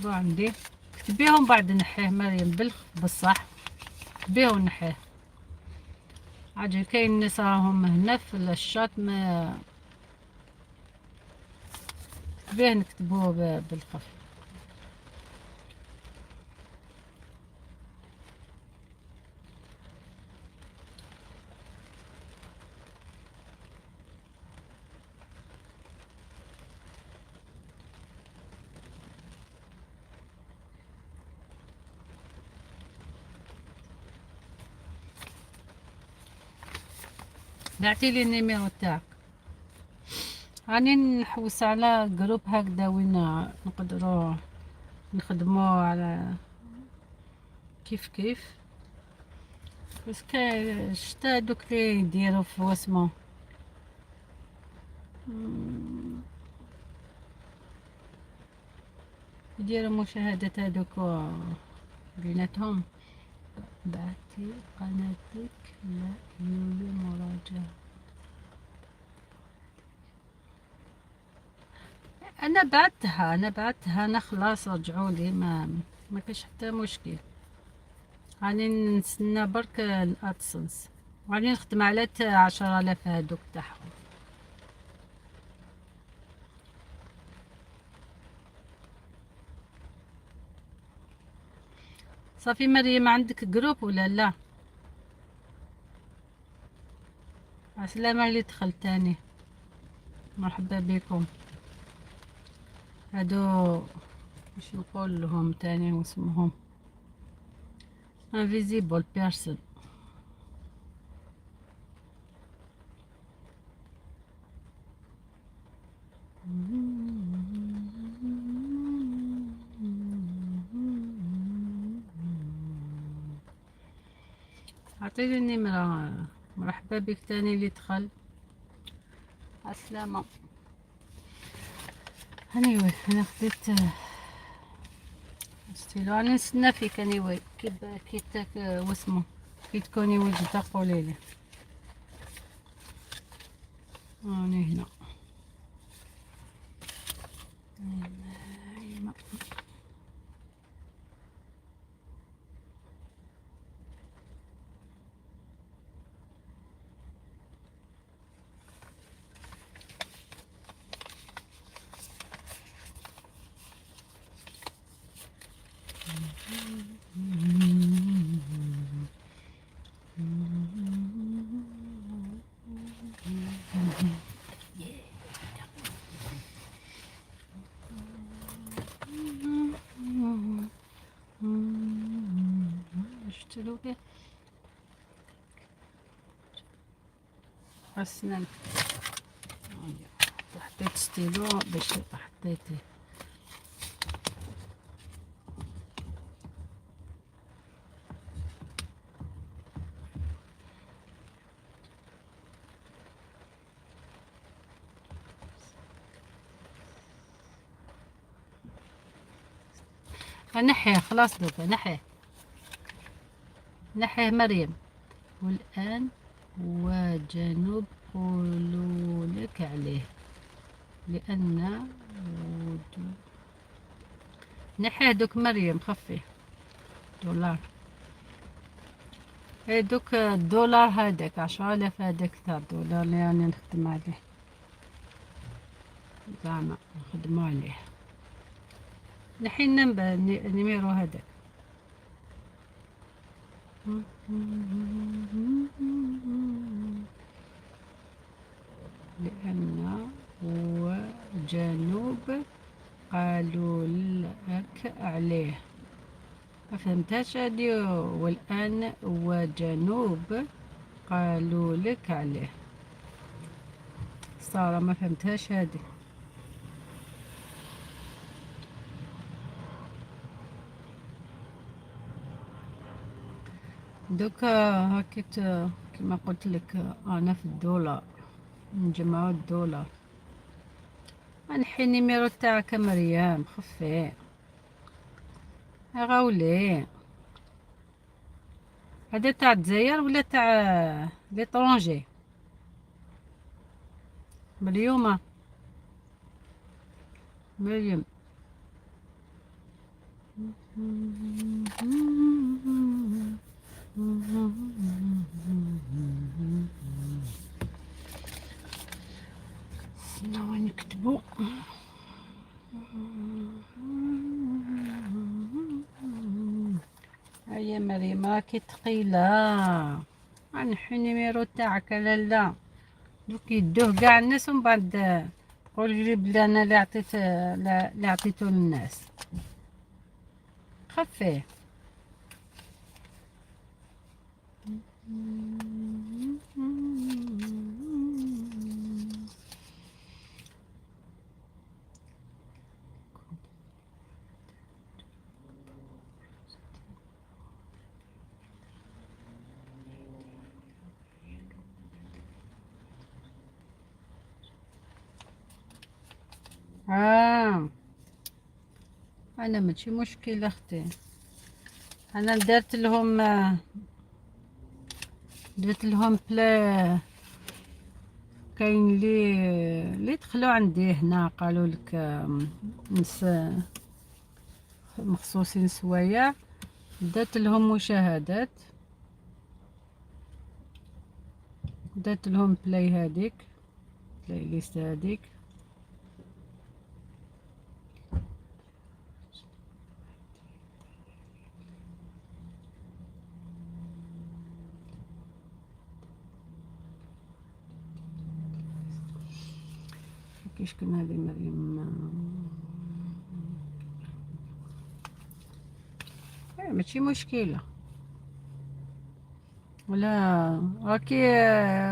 عندي، كتبيهم بعد نحيه مريم بالصح، كتبيه ونحيه. عاجل كاين ناس راهم هنا في الشات ما كتبيه، نكتبوه بالخف. بعتي لي ال numéro تاعك، راني نحوس على groupe هكذا وين نقدروا نخدموا على كيف كيف، parce que شتا دوك لي يديروا في واسمو يديروا مشاهدات هذوك بيناتهم. بعتي قناتك لا يولي مراجعة. انا بعتها، انا خلاص رجعوا لي، ما كاش حتى مشكل. راني نستنى برك الادسنس، وغادي نخدم على 10,000 هادوك تاعهم. صافي مريم، عندك groupe ولا لا؟ عسلامة اللي دخل تاني، مرحبا بكم. هادو واش نقول لهم تاني واسمهم invisible person. عطيني النمرة. مرحبا بك تاني اللي دخل، السلامة. anyway انا خديت ستيلو، انا نستنى فيك anyway كي واسمو كي تكوني وجدة قوليلي. راني هنا. أسنان حطيت ستيلو باش حطيته. نحيه خلاص دوكا، نحيه نحيه مريم. والآن وجنوب قولوا لك عليه لأن نحيه دوك مريم، خفي دولار. إيه دوك الدولار هذاك 10,000 هذاك تاع الدولار اللي راني نخدم عليه، زعما نخدمو عليه. نحي ال numéro هذاك. لأن وجنوب قالوا لك عليه، ما فهمتهاش هادي. والآن وجنوب قالوا لك عليه، سارة ما فهمتهاش هادي. دوكا هاكيت كما قلت لك انا في الدولار نجمعو الدولار. نحي ال numéro تاعك مريم، خفي غاولي. هذا تاع الجزائر ولا تاع l'étranger؟ مريومة، مريم. شنو نكتبو؟ هيا مريم راكي ثقيلة، نحي numéro تاعك. لالا دوك يدوه كاع الناس ومن بعد تقول لي بلي انا اللي عطيت، اللي عطيتو للناس. خفيه. انا ماشي مشكل اختي، انا درت لهم بلا. كاين اللي دخلوا عندي هنا قالوا لك نس مخصوصين سوايع، درت لهم مشاهدات، درت لهم play هذيك playlist هذيك. كيش كنا هذه مريم؟ إيه، ماشي مشكلة، ولا راكي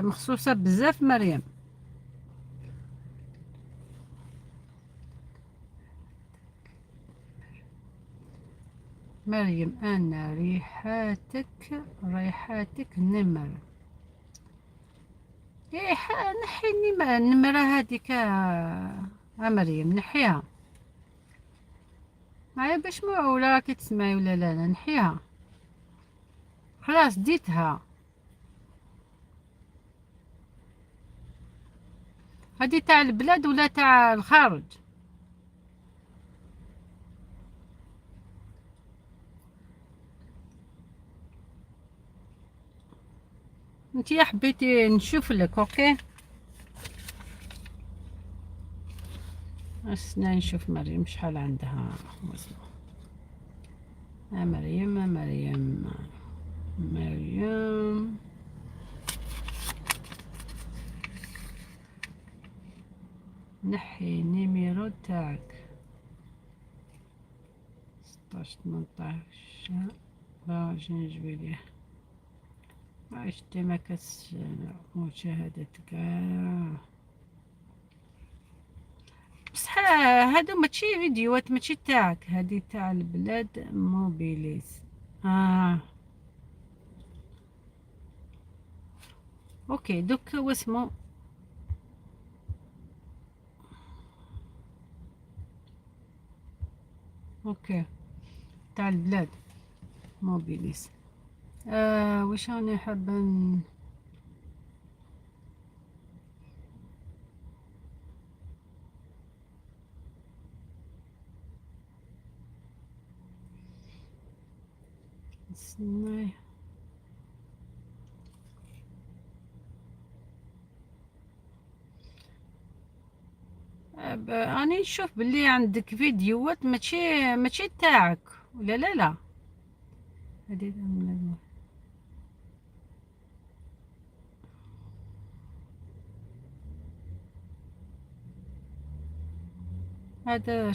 مخصوصة بزاف مريم. مريم أنا ريحاتك نمر. إيه نحي النمرة هذيك يا مريم، نحيها معايا باش ما ولا راكي تسمعي ولا لا. لا نحيها خلاص، ديتها. هذه تاع البلاد ولا تاع الخارج؟ انتي حبيتي نشوف لك. OK استنى نشوف مريم شحال عندها وزن. مريم مريم مريم نحي numéro تاعك 16 18 24 جويلية. عشتي ما كاس مشاهدة كاع. بصح هادو ماشي فيديوهات ماشي تاعك، هادي تاع البلاد موبيليز. OK دوك واسمو OK تاع البلاد موبيليز. واش راني حابة نستنى. راني نشوف بلي عندك فيديوهات ماشي تاعك ولا لا لا. هذه هذا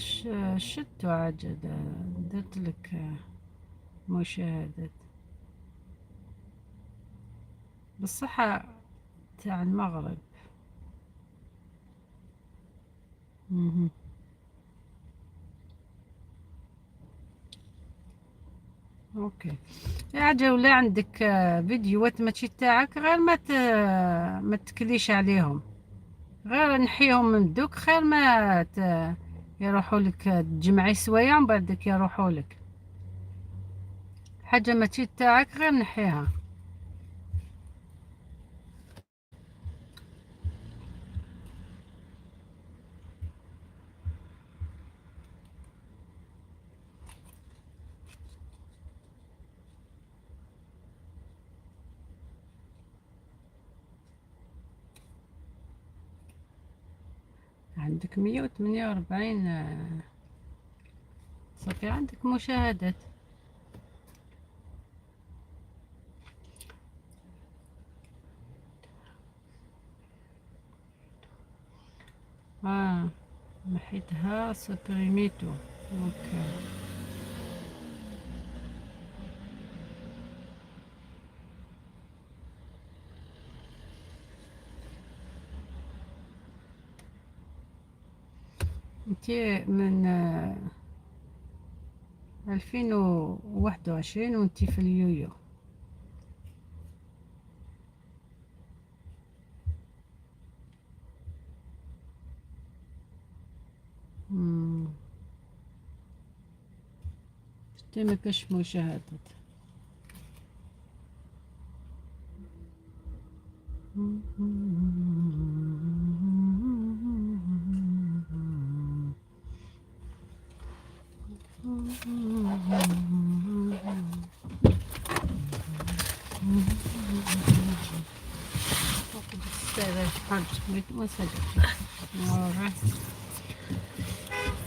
شتو عجل درت لك مشاهدات بالصحة تاع المغرب. OK يا عجل، ولا عندك فيديوهات ماشي تاعك، غير ما تكليش عليهم، غير نحيهم من دوك خير ما يروحوا لك تجمعي سوايع ومن بعدك يروحوا لك حاجة ماشي تاعك، غير نحيها. عندك 148، صافي عندك مشاهدات. محيتها سوبريميتو. OK انتي من 2021 وانتي في اليويو. شتي ما كاش مشاهدات.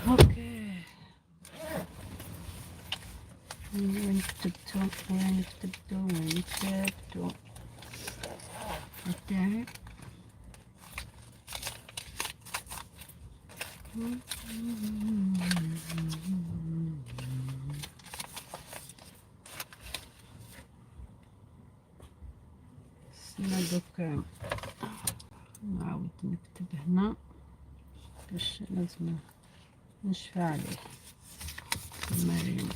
OK وين كتبتو وين كتبتو وين كتبتو تاعي؟ استنى دوك نعاود نكتب هنا باش لازم نشفى عليه. مريم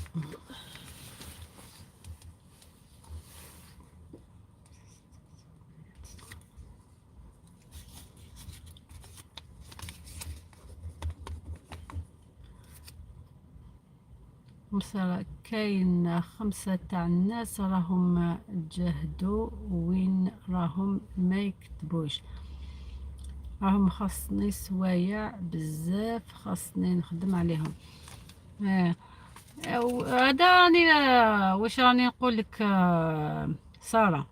مثلا كاين 5 تاع الناس راهم جهدوا وين راهم ما يكتبوش، راهم خاصني سوايع بزاف، خاصني نخدم عليهم. هذا راني واش راني نقول لك سارة،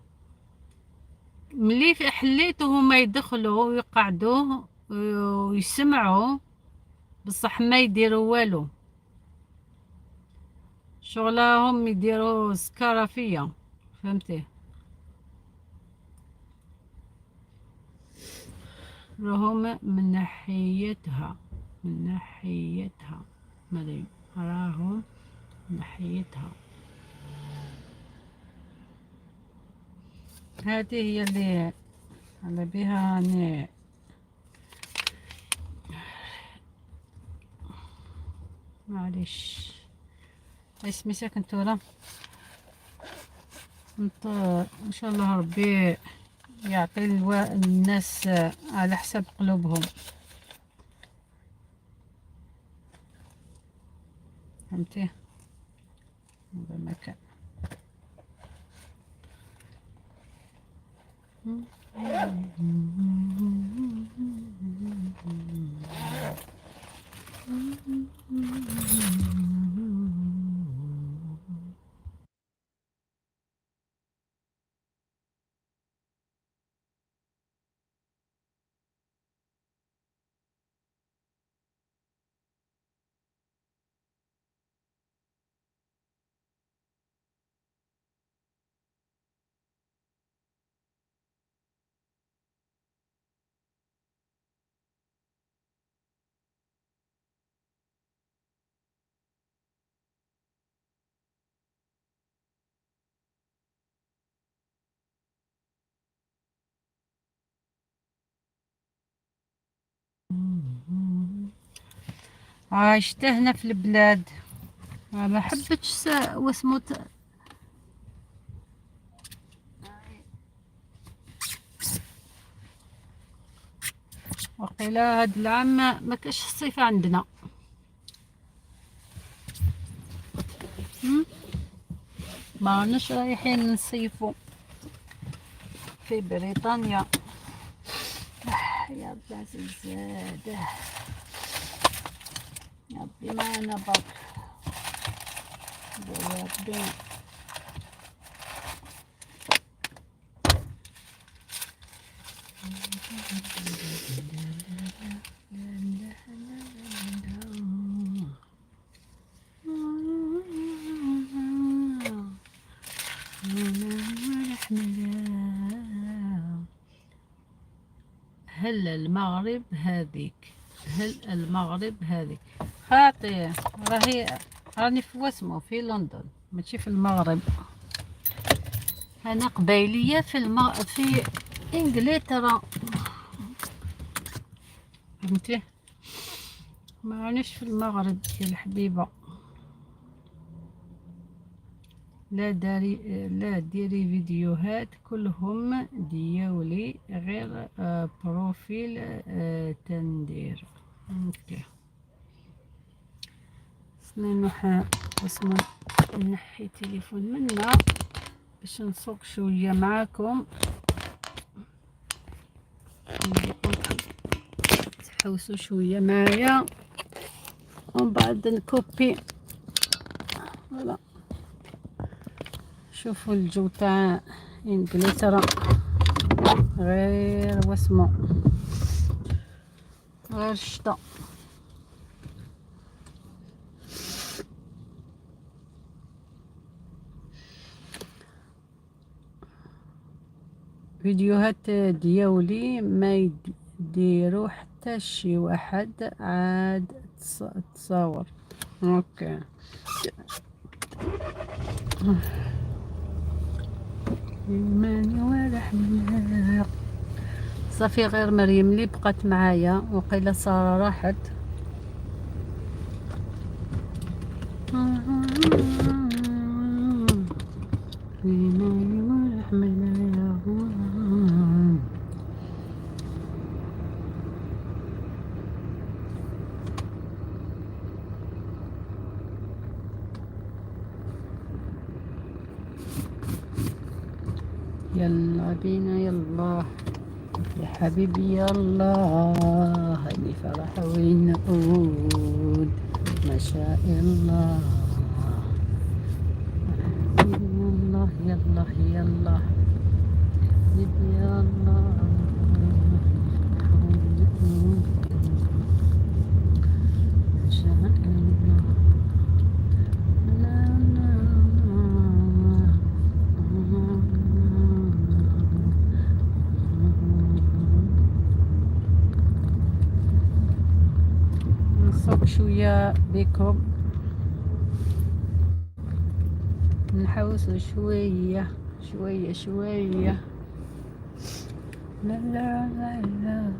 ملي حليت وهما يدخلوا ويقعدوا ويسمعوا بصح ما يديروا والو، شغلهم يديروا سكارة فيا، فهمتي؟ راهم من ناحيتها، من ناحيتها مريم، راهم من ناحيتها. هذه هي اللي على بها راني معليش. اسمي ساكن تورا. ان شاء الله ربي يعطي الناس على حسب قلوبهم، فهمتي؟ هذا ما كان. عايشت هنا في البلاد، ما حبتش واسمو وقيلا هاد العام ما كاش الصيف عندنا. ما راناش رايحين نصيفو في بريطانيا. يا ربي عزيز زاد، يا ربي معنا برك، يا ربي. هل المغرب هذيك، هل المغرب هذيك خاطي راهي، راني في واسمو في لندن ماشي في المغرب. انا قبيلية في انجلترا، فهمتي؟ ما رانيش في المغرب يا الحبيبة. لا داري، لا ديري فيديوهات كلهم دياولي غير profil تندير. OK، خصني نروح اسمو نحي تليفون منا باش نسوق شوية معاكم، تحوسوا شوية معايا ومن بعد نكوبي. voilà، شوفوا الجو تاع انجلترا غير واسمو غير الشتا. فيديوهات دياولي ما يديروا حتى شي واحد عاد تصور. OK، صافي غير مريم اللي بقات معايا، وقيله ساره راحت. يلا بينا، يلا يا حبيبي، يلا هاني فرح ونقود ما شاء الله. يلا يلا يلا حبيبي، يلا ما شاء الله. لا لا لا. نسوق شوية بكم، نحوس شوية شوية شوية. لا لا لا لا.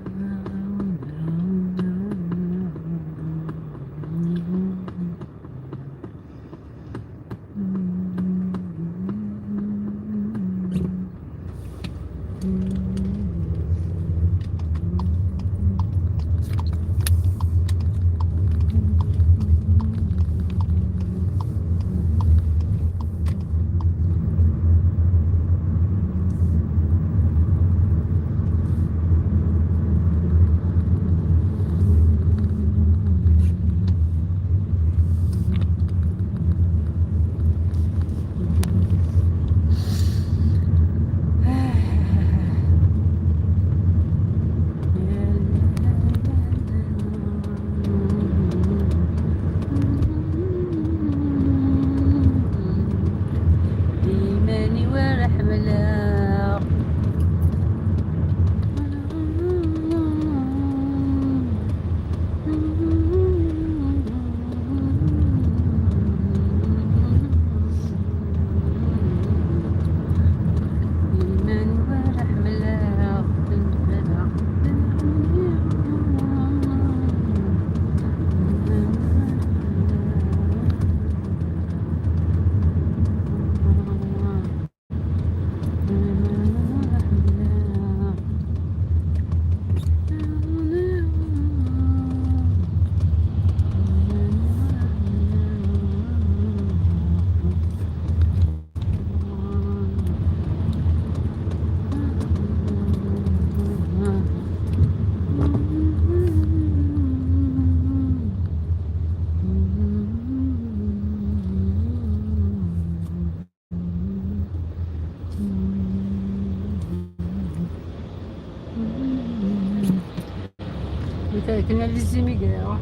كنا les immigrés روح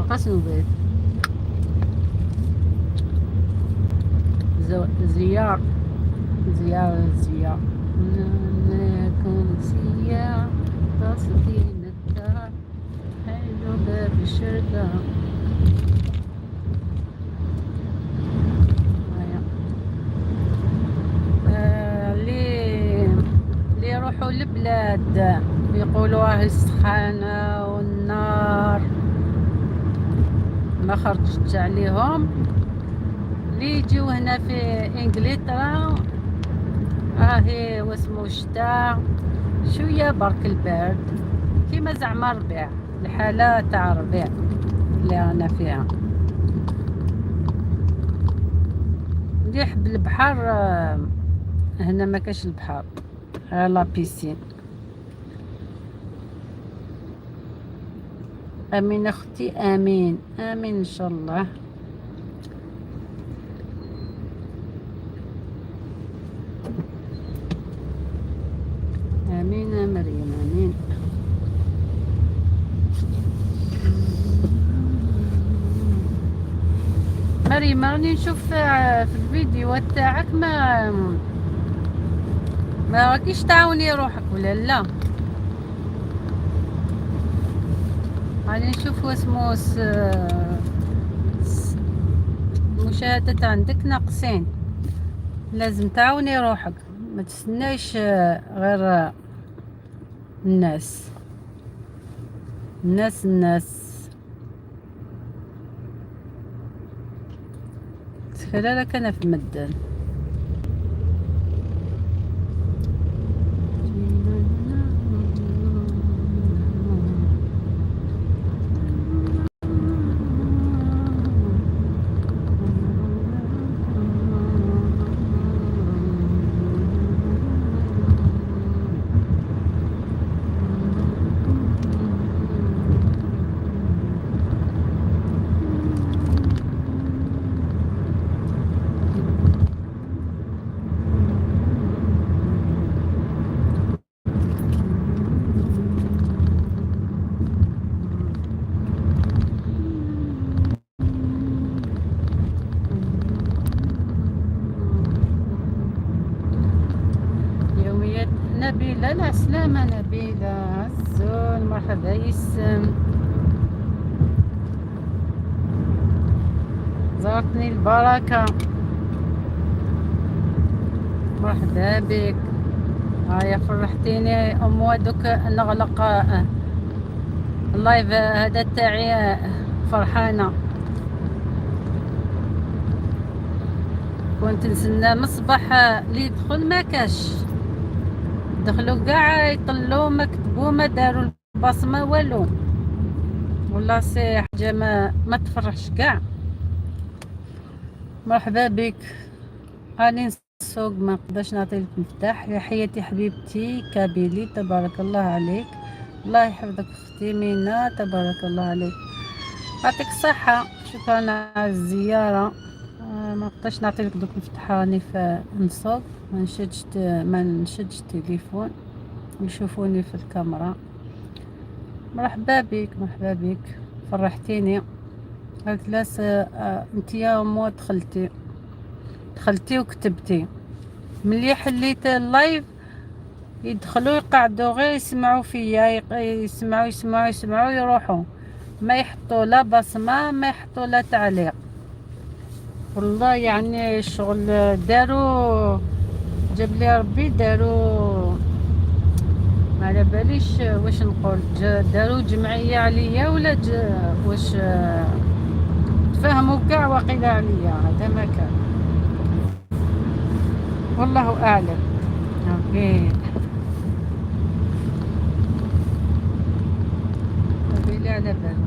قاس نبيت زيار زيار زيار نكون زيار قصدي الدار حلو باب الشرقة. اللي يروحوا البلاد يقولوا راه السخانة والنار ما خرجتش عليهم. اللي يجيو هنا في انجلترا راهي واسمو الشتاء شوية برك البرد كيما زعما ربيع، الحالة تاع ربيع اللي رانا فيها. اللي يحب البحر هنا ما كاش البحر، غير la piscine. امين اختي، امين امين ان شاء الله. امين يا مريم امين. مريم راني نشوف في الفيديو تاعك ما راكيش تعاوني روحك ولا لا؟ راني نشوف واسمو المشاهدات عندك ناقصين، لازم تعاوني روحك، ما تستناش غير الناس الناس الناس. تخيل انا في مدن. يوميات نبيلة، لا سلامة نبيلة عزون، مرحبا يسم، زارتني البركة، مرحبا بك. هيا فرحتيني ام ودوك نغلق ال live هذا تاعي، فرحانة. كنت نسنى مصباح اللي يدخل ما كاش، دخلوا كاع يطلوا ما كتبوا ما داروا البصمة والو. والله c'est حاجة ما تفرحش كاع. مرحبا بك. راني نسوق ما نقدرش نعطي لك مفتاح. يا حياتي حبيبتي كابيلي تبارك الله عليك، الله يحفظك اختي مينا تبارك الله عليك، يعطيك الصحة، شكرا على الزيارة. ما نقدرش نعطي لك دوك المفتاح، راني في نسوق، ما نشدش التليفون يشوفوني في الكاميرا. مرحبا بك، مرحبا بك، فرحتيني. قالت لاس انت يا مو دخلتي وكتبتي. ملي حليت ال live يدخلوا يقعدوا غير يسمعوا فيا، يسمعوا يسمعوا يسمعوا يروحوا، ما يحطوا لا بصمة ما يحطوا لا تعليق. والله الشغل داروا، جاب لي ربي داروا، ما على باليش واش نقول، داروا جمعية عليا ولا واش تفهموا كاع وقيل عليا، هذا ما كان والله اعلم. OK ربي على بالو.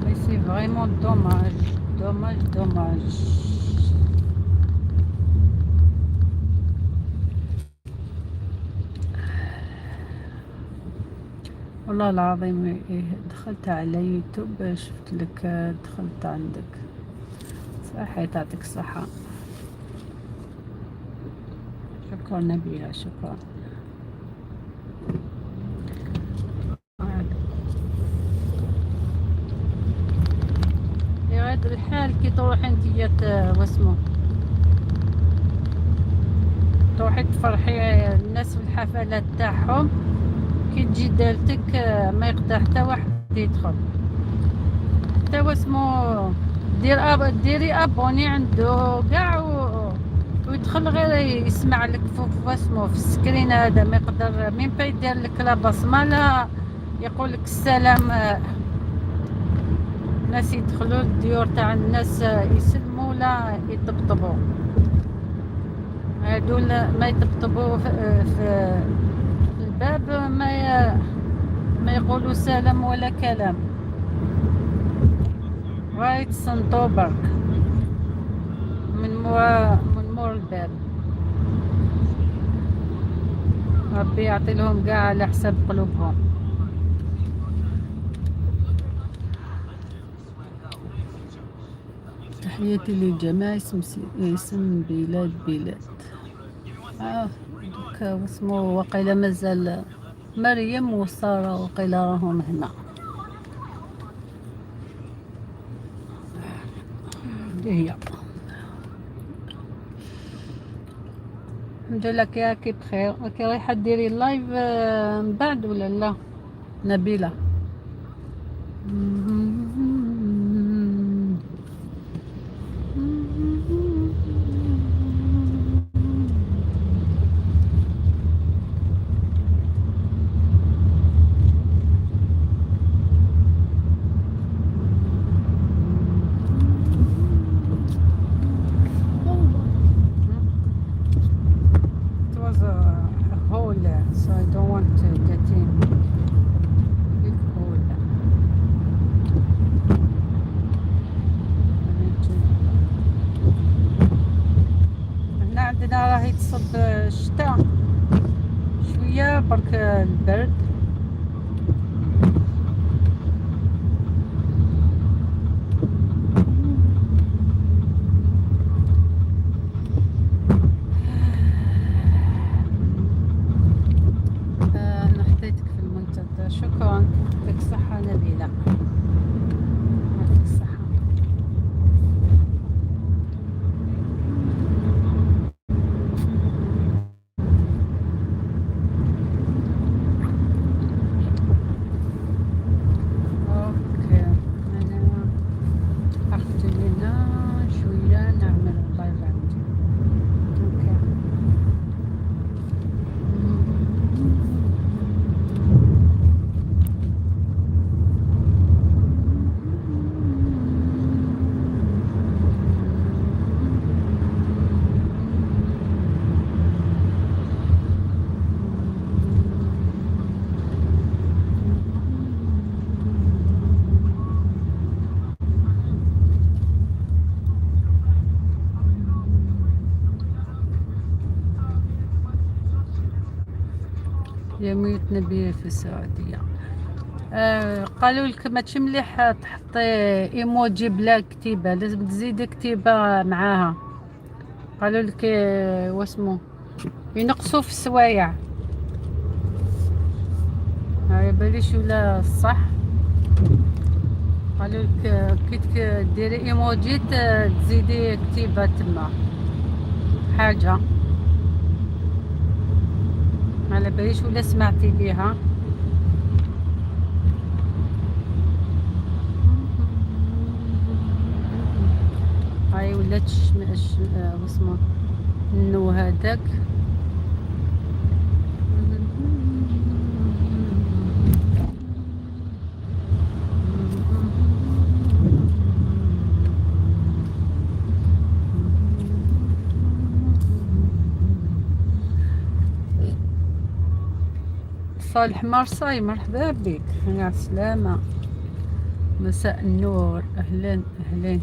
Mais c'est vraiment dommage, dommage, dommage. والله العظيم إيه دخلت على يوتيوب شفت لك، دخلت عندك، صحيح تعطيك الصحة. شكرا نبيلة، شكرا. هذا الحال كي تروحي انتيا واسمو تروحي تفرحي الناس في الحفلات تاعهم، كي تجي دالتك ما يقدر حتى واحد يدخل، حتى واسمو ديري abonné عنده كاع ويدخل غير يسمع لك فوق واسمو في ال screen هذا، ما يقدر même pas يدير لك لا بصمة لا يقول لك السلام. الناس يدخلوا الديور تاع الناس يسلموا لا يطبطبوا، هادو ما يطبطبوا في الباب، ما يقولوا سلام ولا كلام، ويتصنتوا برك من مور الباب. ربي يعطي لهم كاع على حساب قلوبهم. تحياتي للجميع. اسم بلاد بلاد دوك واسمو وقيلا مازال مريم وسارة وقيلا راهم هنا. هذه هي. الحمد لله كي راكي بخير. راكي رايحة ديري live من بعد ولا لا نبيلة؟ It was a hole, so I don't want to get in. Big hole. I need to- هنا عندنا راهي تصب الشتاء شوية برك البرد. أنا حطيتك في المنتدى، شكرا، يعطيك الصحة نبيلة، يعطيك الصحة. okay انا اخرج لنا شوية نعمل live عندي. okay يميت نبي في السعودية. قالوا لك ماشي مليح تحطي ايموجي بلا كتيبة، لازم تزيدي كتيبة معاها. قالوا لك واسمو ينقصوا في السوايع، ما باليش ولا صح. قالوا لك كي ديري ايموجي تزيدي كتيبة تما حاجة، ما على باليش ولا سمعتي بيها. هاي ولات واسمو النو هذاك. صالح مرساي مرحبا بك، مع السلامة، مساء النور، أهلا أهلا.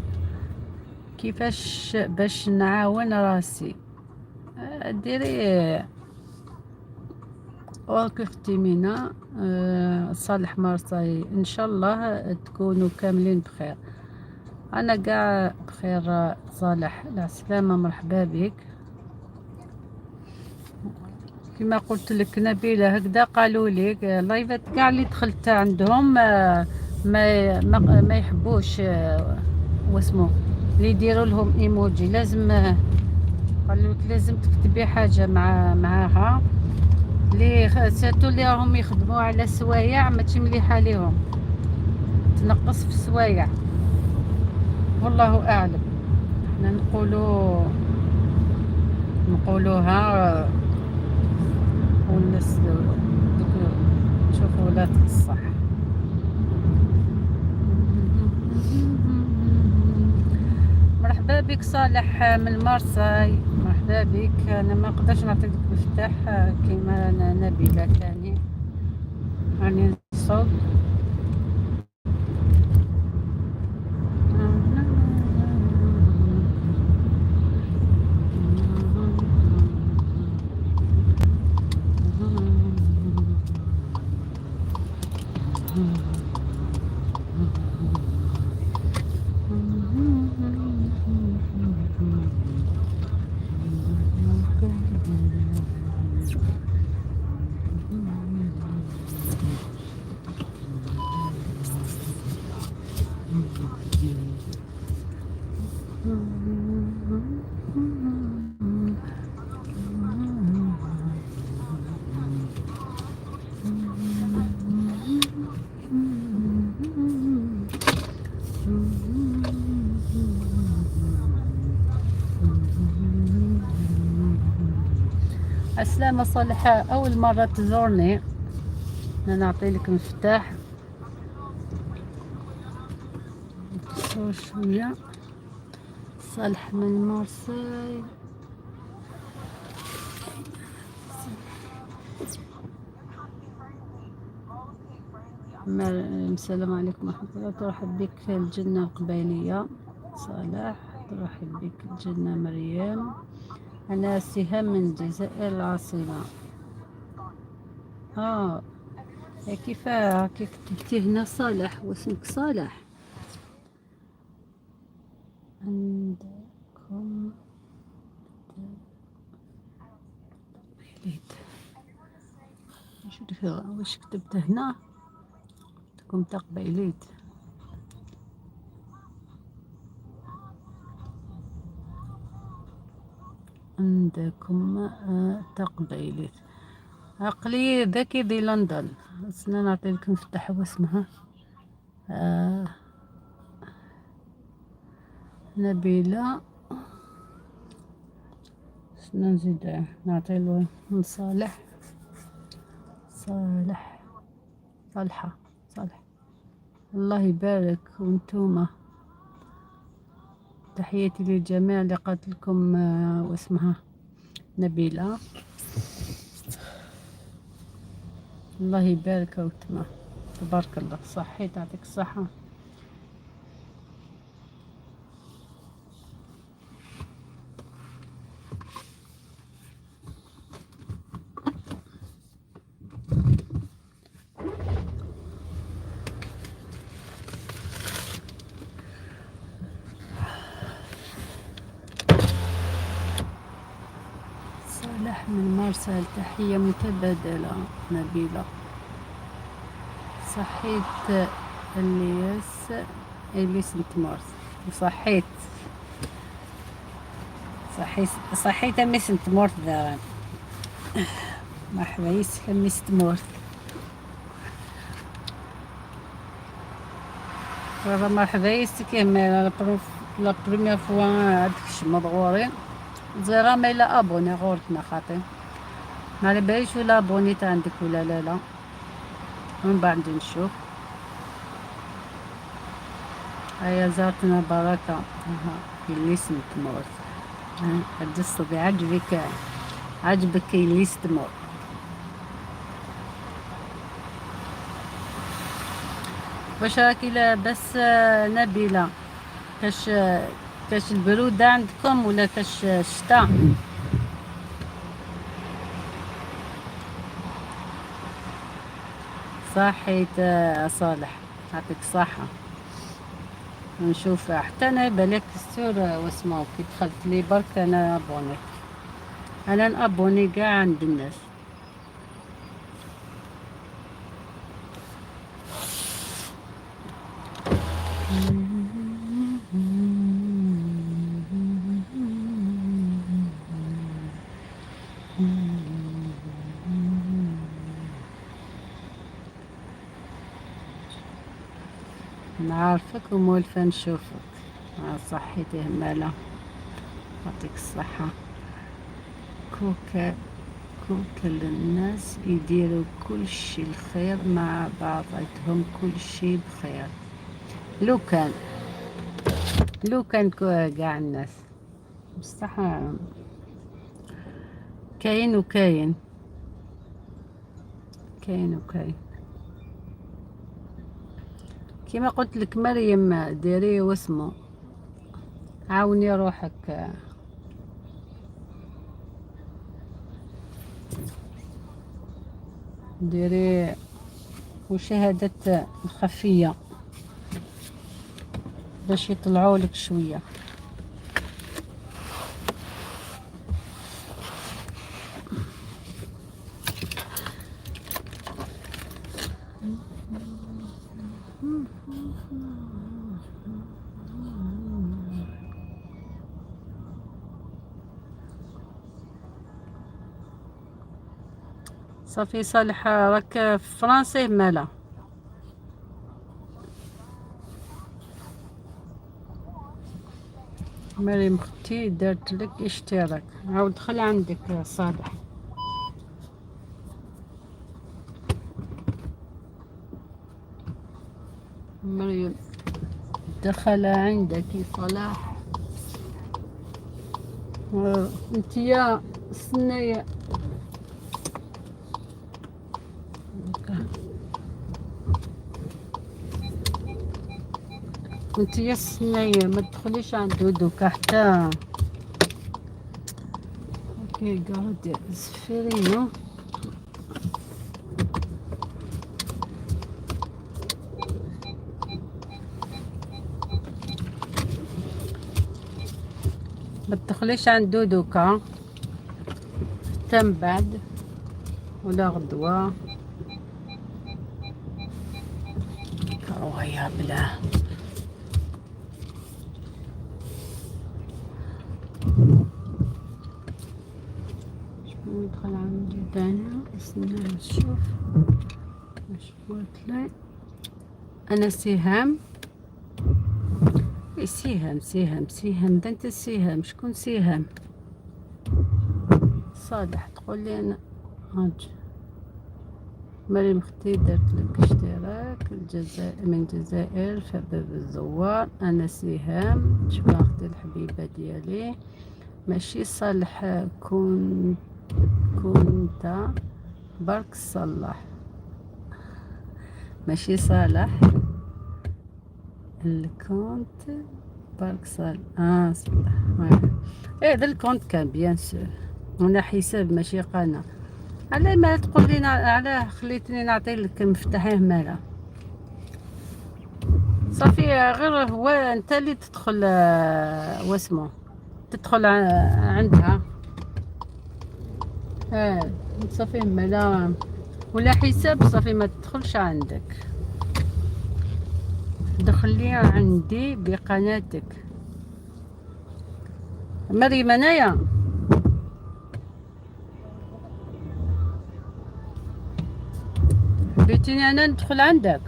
كيفاش باش نعاون راسي؟ ديري okay اختي مينا. صالح مرساي، ان شاء الله تكونوا كاملين بخير. انا قاع بخير صالح، على السلامة، مرحبا بك. كما قلت لك نبيلة هكذا قالوا لي لايفات كاع اللي دخلت عندهم ما يحبوش. واسمو اللي يديروا لهم ايموجي، لازم قالوا لك لازم تكتبي حاجة معاها. اللي surtout اللي راهم يخدموا على سوايع ماشي مليحة ليهم، تنقص في السوايع، والله اعلم. احنا نقولوها والناس نشوفوا لا الصح. مرحبا بك صالح من المارساي، مرحبا بك. انا ما نقدرش نعطيك مفتاح كيما نبيلة ثاني، راني نصوب. السلامة صالحة، أول مرة تزورني، أنا نعطي لك مفتاح. نقصو شوية. صالح من مارساي. السلام عليكم ورحمة الله. ترحب بك الجنة القبيلية صالح، ترحب بك الجنة مريم. أنا سهام من الجزائر العاصمة. كيف كتبتي هنا صالح واسمك صالح؟ عندكم واش كتبت هنا؟ عندكم تقبيليت. عندكم تقبيليت. عقلي ذكي دي لندن. استنى نعطي لك مفتاح واسمها نبيلة. استنى نزيد نعطي له صالح. صالح صالحة صالح. الله يبارك. وانتوما تحياتي للجميع اللي قالت لكم واسمها نبيلة. الله يبارك وتما تبارك الله. صحيت، يعطيك الصحة. صالح من مارسال، تحية متبادلة نبيلة. صحيت الياس اليس نتمورس. وصحيت صحيت صحيت ميس نتمورت داران. مرحبا يسك ميس تمورت. مرحبا يسك la première fois عندك شمض غوري زيرا ما الا abonné غورتنا خاطي ما على باليش ولا abonné عندك ولا لا لا، من بعد نشوف. هيا زارتنا بركة. اللي تموت الدص عجبك، عجبك اللي تموت. واش راكي لاباس نبيلة؟ كاش البرودة عندكم ولا كاش الشتاء؟ صحيت صالح، يعطيك الصحة. نشوف حتى انا بالك السور واسمو كي دخلت لي برك انا abonné، انا ن abonner كاع عند الناس. نعرفك ومولفة نشوفك. صحيتي همالة، يعطيك الصحة. كوكا كوكل الناس يديروا كل شي الخير مع بعضهم، كل شي بخير. لو كان لو كان كاع الناس بصح كاين وكاين، كاين وكاين. كما قلت لك مريم ديري واسمو، عاوني روحك. ديري مشاهدة الخفية باش يطلعوا لك شوية. صافي صالح راك في فرنسا مالا؟ مريم اختي درت لك اشتراك، عاود دخل عندك صالح. مريم دخل عندك صلاح. انت يا سنية انت يا سنية ما تدخليش عند دوكا حتى. اوكي قاعد زفيرينو. ما تدخليش عند دوكا حتى من بعد ولا غدوة. كروية بلا شكون يدخل عندي تاني؟ استنى نشوف واش قلت لي. انا سهام. إيه سهام سهام سهام، ده انت سهام. شكون سهام؟ صالح تقول لي انا هاج. مريم اختي درت لك اشتراك الجزائر، من الجزائر فباب الزوار. انا سهام. شكرا اختي الحبيبه ديالي. ماشي صالح كنت برك صلح، ماشي صالح ال compte برك صالح. صلح. ايه هذا ال compte كان bien sûr انا حساب ماشي قناه. على ما تقول لي علاه خليتني نعطي لك مفتاحيه مالا؟ صافي غير هو انت اللي تدخل، واسمو تدخل عندها. صافي مالا ولا حساب صافي ما تدخلش عندك. دخلي عندي بقناتك مريم. انايا بيتيني انا ندخل عندك.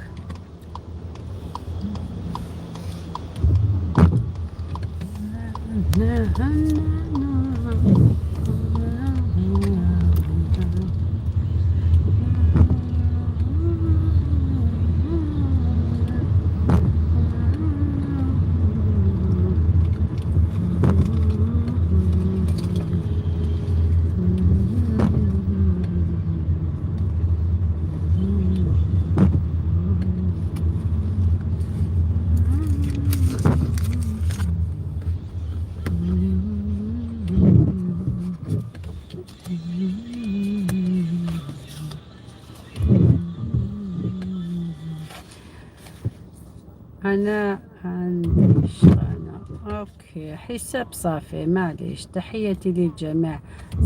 أنا عندي أنا okay حساب صافي معليش. تحياتي للجميع.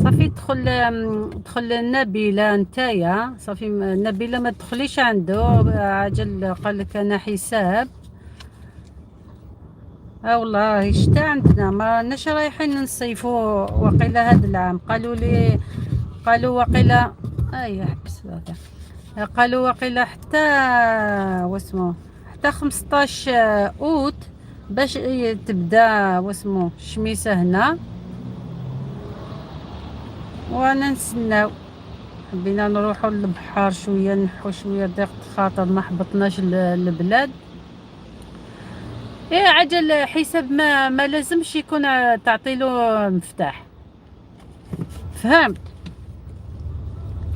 صافي دخل نبيلة نتايا. صافي نبيلة ما تدخليش عنده عجل، قال لك أنا حساب. والله شتا عندنا ما راناش رايحين نصيفو وقيلا هذا العام. قالوا لي، قالوا وقيلا اي حبس هذا، قالوا وقيلا حتى واسمو حتى 15 اوت باش تبدا واسمو الشميسه هنا، وانا نستناو. حبينا نروحو للبحر شوية، نحو شوية ضيق خاطر ما حبطناش البلاد. ايه عجل حساب ما لازمش يكون تعطي له مفتاح، فهمت؟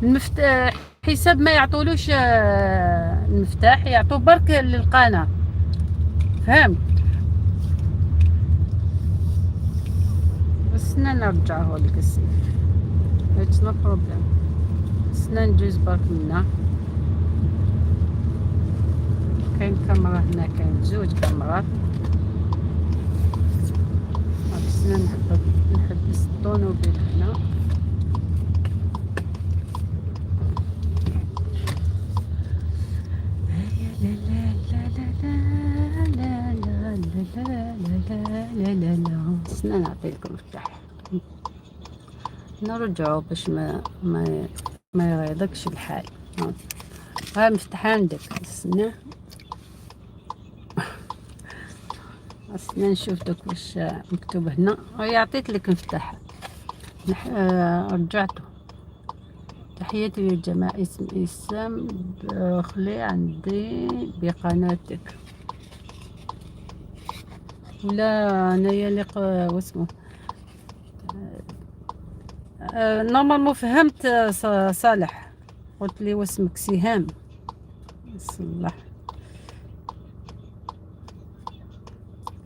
المفتاح حساب ما يعطولوش المفتاح، يعطوا برك للقناة، فهمت؟ بس نرجعه لك السيف، it's no problem. استنى نجوز برك منا. كاين كاميرا هنا، كاين زوج كاميرات. استنى نحبس الطونوبيل هنا. لا لا لا لا لا لا لا لا لا لا. استنى نعطي لكم مفتاح، نرجعو باش ما يغيظكش الحال. ها مفتاح عندك. استنى استنى نشوف دوك واش مكتوب هنا. هاي عطيت لك مفتاح، رجعته. تحياتي للجماعة. اسم اسم دخلي عندي بقناتك ولا انايا اللي واسمو normalement فهمت. صالح قلت لي واسمك سهام. صلح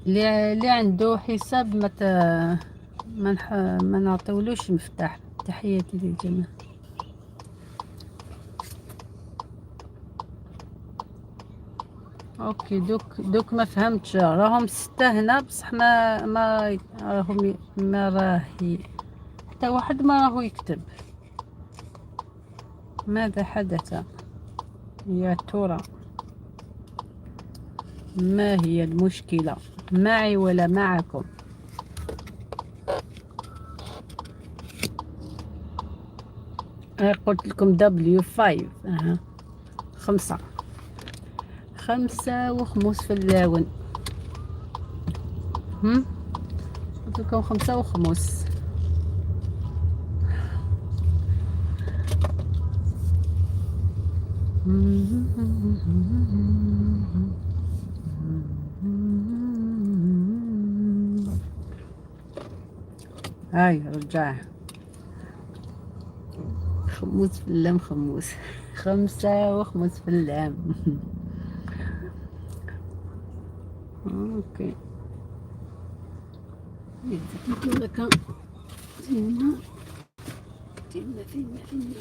اللي عنده حساب ما نعطيولوش مفتاح. تحياتي للجميع. okay دوك ما فهمتش، راهم ستة هنا بصح ما راهم ما راهي حتى واحد ما راهو يكتب. ماذا حدث يا ترى؟ ما هي المشكلة معي ولا معكم؟ قلت لكم W5. 5 5 وخمس في اللاون. قلت لكم 5 وخمس. هاي رجع خموس في اللام، خموس 5 وخمس في اللام. okay لك فينا فينا فينا فينا.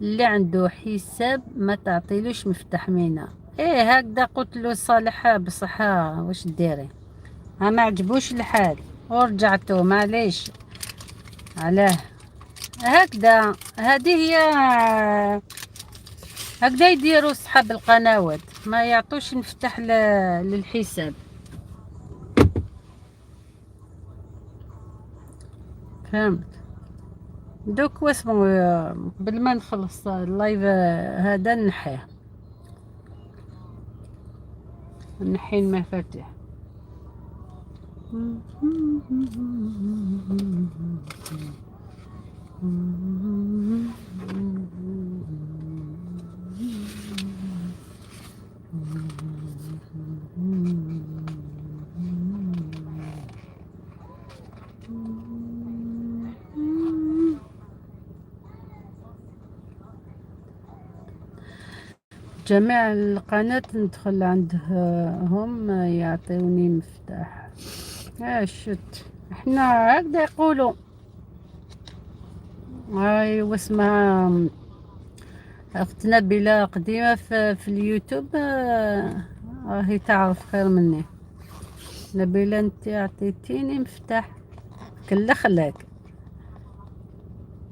اللي عنده حساب ما تعطيلوش مفتاح مينا. ايه هكذا قلت له صالح، بصح واش ديري؟ ها ما عجبوش الحال ورجعتو، معليش علاه هكذا. هذه هي هكذا يديروا صحاب القنوات، ما يعطوش مفتاح للحساب. فهمت؟ دوك واسمو قبل ما نخلص ال live هذا نحيه، نحي المفاتيح. جميع القناة ندخل عندهم يعطيوني مفتاح. شت احنا هكذا يقولوا. هاي واسمها اختنا بلا قديمة في اليوتيوب، راهي تعرف خير مني. نبيلة انت عطيتيني مفتاح. كلخلك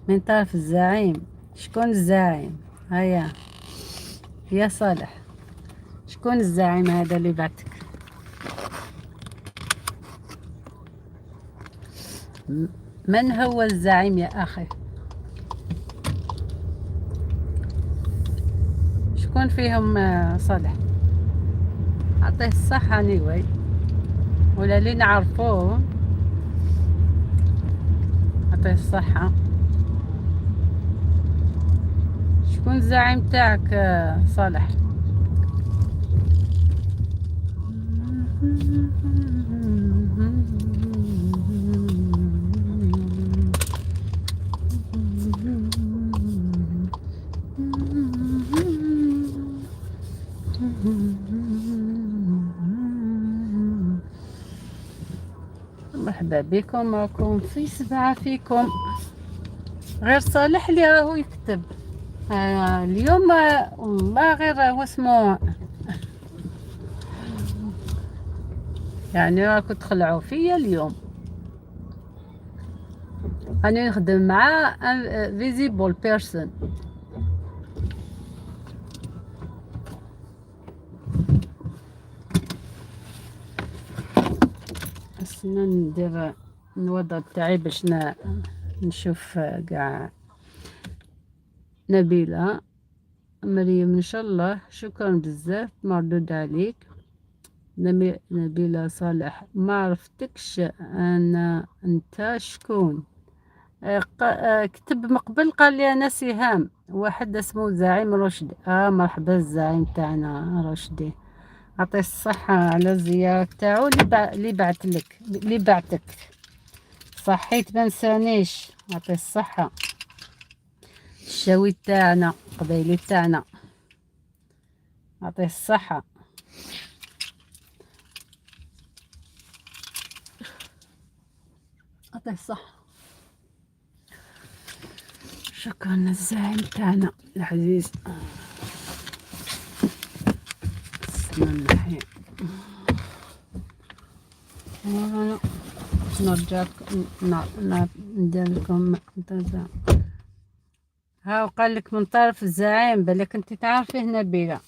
من طرف الزعيم. شكون الزعيم؟ هيا يا صالح، شكون الزعيم هذا اللي بعتك؟ من هو الزعيم يا أخي؟ شكون فيهم صالح؟ أعطيه الصحة anyway، ولا اللي نعرفوه أعطيه الصحة. شكون الزعيم تاعك صالح؟ مرحبا بكم، راكم في 7 فيكم غير صالح اللي راهو يكتب اليوم. والله غير هو اسمه يعني راكم تخلعوا فيا اليوم. انا نخدم مع visible person. استنى ندير الوضع تاعي باش نشوف كاع. نبيلة مريم ان شاء الله، شكرا بزاف مردود عليك. نبيلة صالح ما عرفتكش انا انت شكون؟ كتب من قبل قال لي انا سهام، واحد اسمه زعيم رشدي. مرحبا الزعيم تاعنا رشدي، عطيه الصحة على الزيارة تاعو اللي بعت لك، اللي بعتك صحيت ما نسانيش، عطيه الصحة. الشاوي تاعنا قبيلي تاعنا، عطيه الصحة. عطيه الصحة. شكرا الزعيم تاعنا العزيز. نحي نرجع ندير لكم. ها وقال لك من طرف الزعيم، بالك انت تعرفيه نبيلة.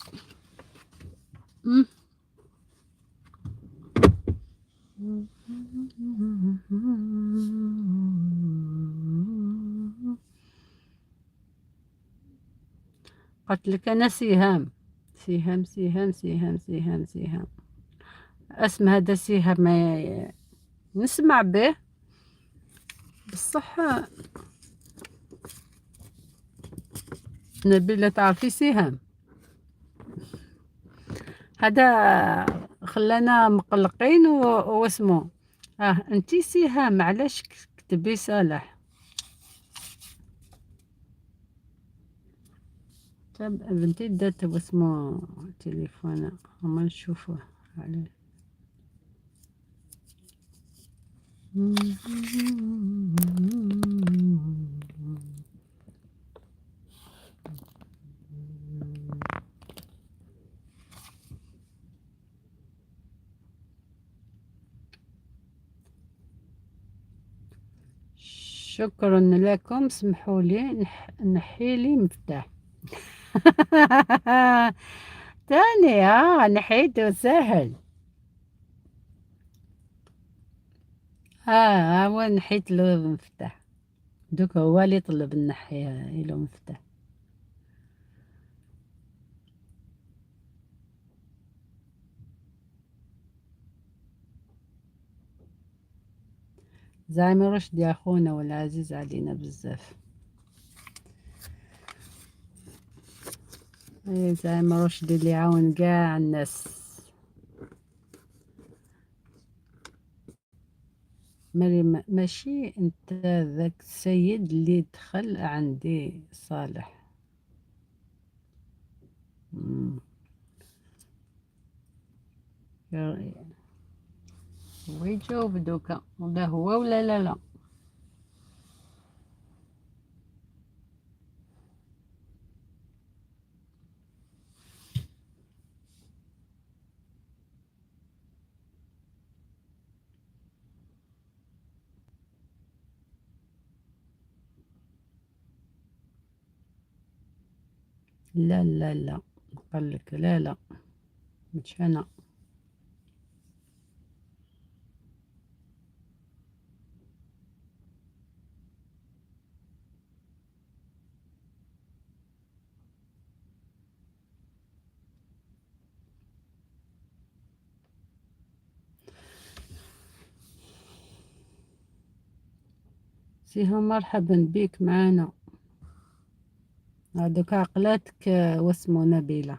قلت لك انا سهام سهام سهام سهام سهام سهام. اسم هذا سهام ما نسمع به بصح. نبيلة تعرفي سهام؟ هذا خلانا مقلقين واسمو انتي سهام علاش كتبي صالح؟ طب بنتي دات واسمو تليفون هما نشوفوه عليه. شكرا لكم، سمحوا لي نحي لي مفتاح. تاني نحيته سهل. هو نحيت له مفتاح، دوك هو اللي طلب نحي له مفتاح. زعيم رشدي اخونا والعزيز علينا بزاف. زعيم رشدي اللي يعاون كاع الناس. مريم ماشي انت ذاك السيد اللي دخل عندي صالح؟ هو يجاوب دوكا ولا هو ولا لا لا. لا لا لا، قال لك لا لا مش انا. سيها مرحبا بك معانا. هذوك عقلاتك واسمو نبيلة.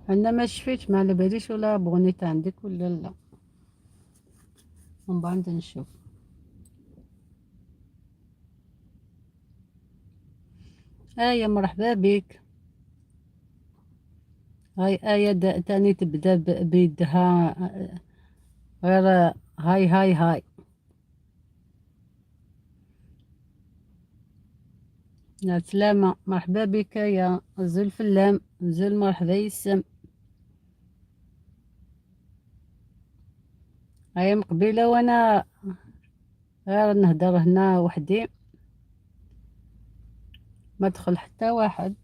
انا ما شفيتش، ما على باليش ولا abonnيت عندك ولا لا، ومن بعد نشوف. آية مرحبا بك. هاي آية تاني تبدا بيدها غير هاي هاي هاي. يا سلامة، مرحبا بك يا زول فلام زول، مرحبا يسم. هاي مقبلة وانا غير نهدر هنا وحدي، ما دخل حتى واحد.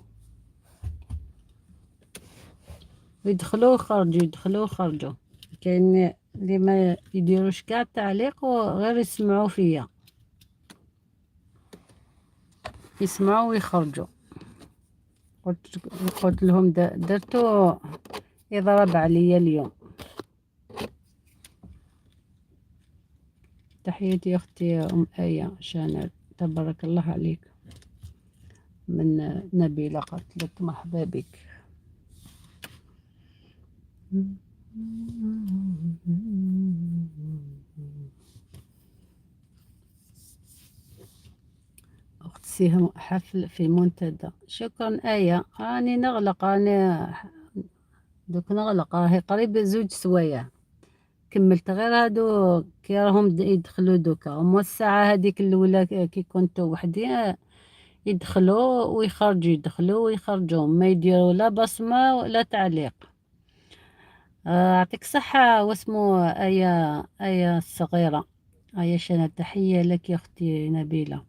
يدخلوا وخرجوا، يدخلوا وخرجوا. كاين اللي ما يديروش كاع التعليق وغير يسمعوا فيا، يسمعوا ويخرجوا. قلت لهم درتو يضرب عليا اليوم. تحياتي اختي ام ايه شانل، تبارك الله عليك. من نبيلة قالت لك مرحبا بك. أخت سيهم حفل في منتدى. شكرا آية، راني نغلق، راني دوك نغلق، راهي قريب 2 سوايع كملت غير هادو كي راهم يدخلوا دوكا. هما الساعة هذيك الأولى كي كنت وحدي يدخلوا ويخرجوا، يدخلوا ويخرجوا، ما يديروا لا بصمة ولا تعليق. أعطيك صحة واسمو آية، آية الصغيرة، آية شنة. تحية لك يا أختي نبيلة،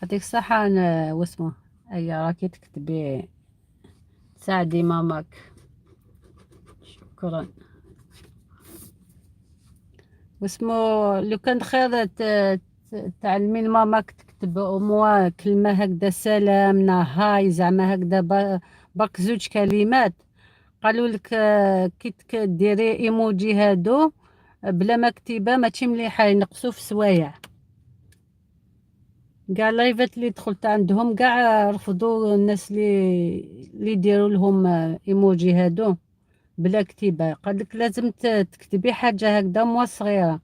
يعطيك الصحة. أنا واسمو آية راكي تكتبي، تساعدي ماماك، شكرا. واسمو لو كان خير تعلمين ماماك تكتب au moins كلمة هكذا، سلام هاي زعما هكذا، برك 2 كلمات. قالوا لك كي ديري ايموجي هادو بلا ما كتيبه ماشي مليحه، ينقصوا في سوايع. كاع لايفات اللي دخلت عندهم كاع رفضوا الناس اللي يديروا لهم ايموجي هادو بلا كتيبه. قال لك لازم تكتبي حاجه هكذا موا صغيره.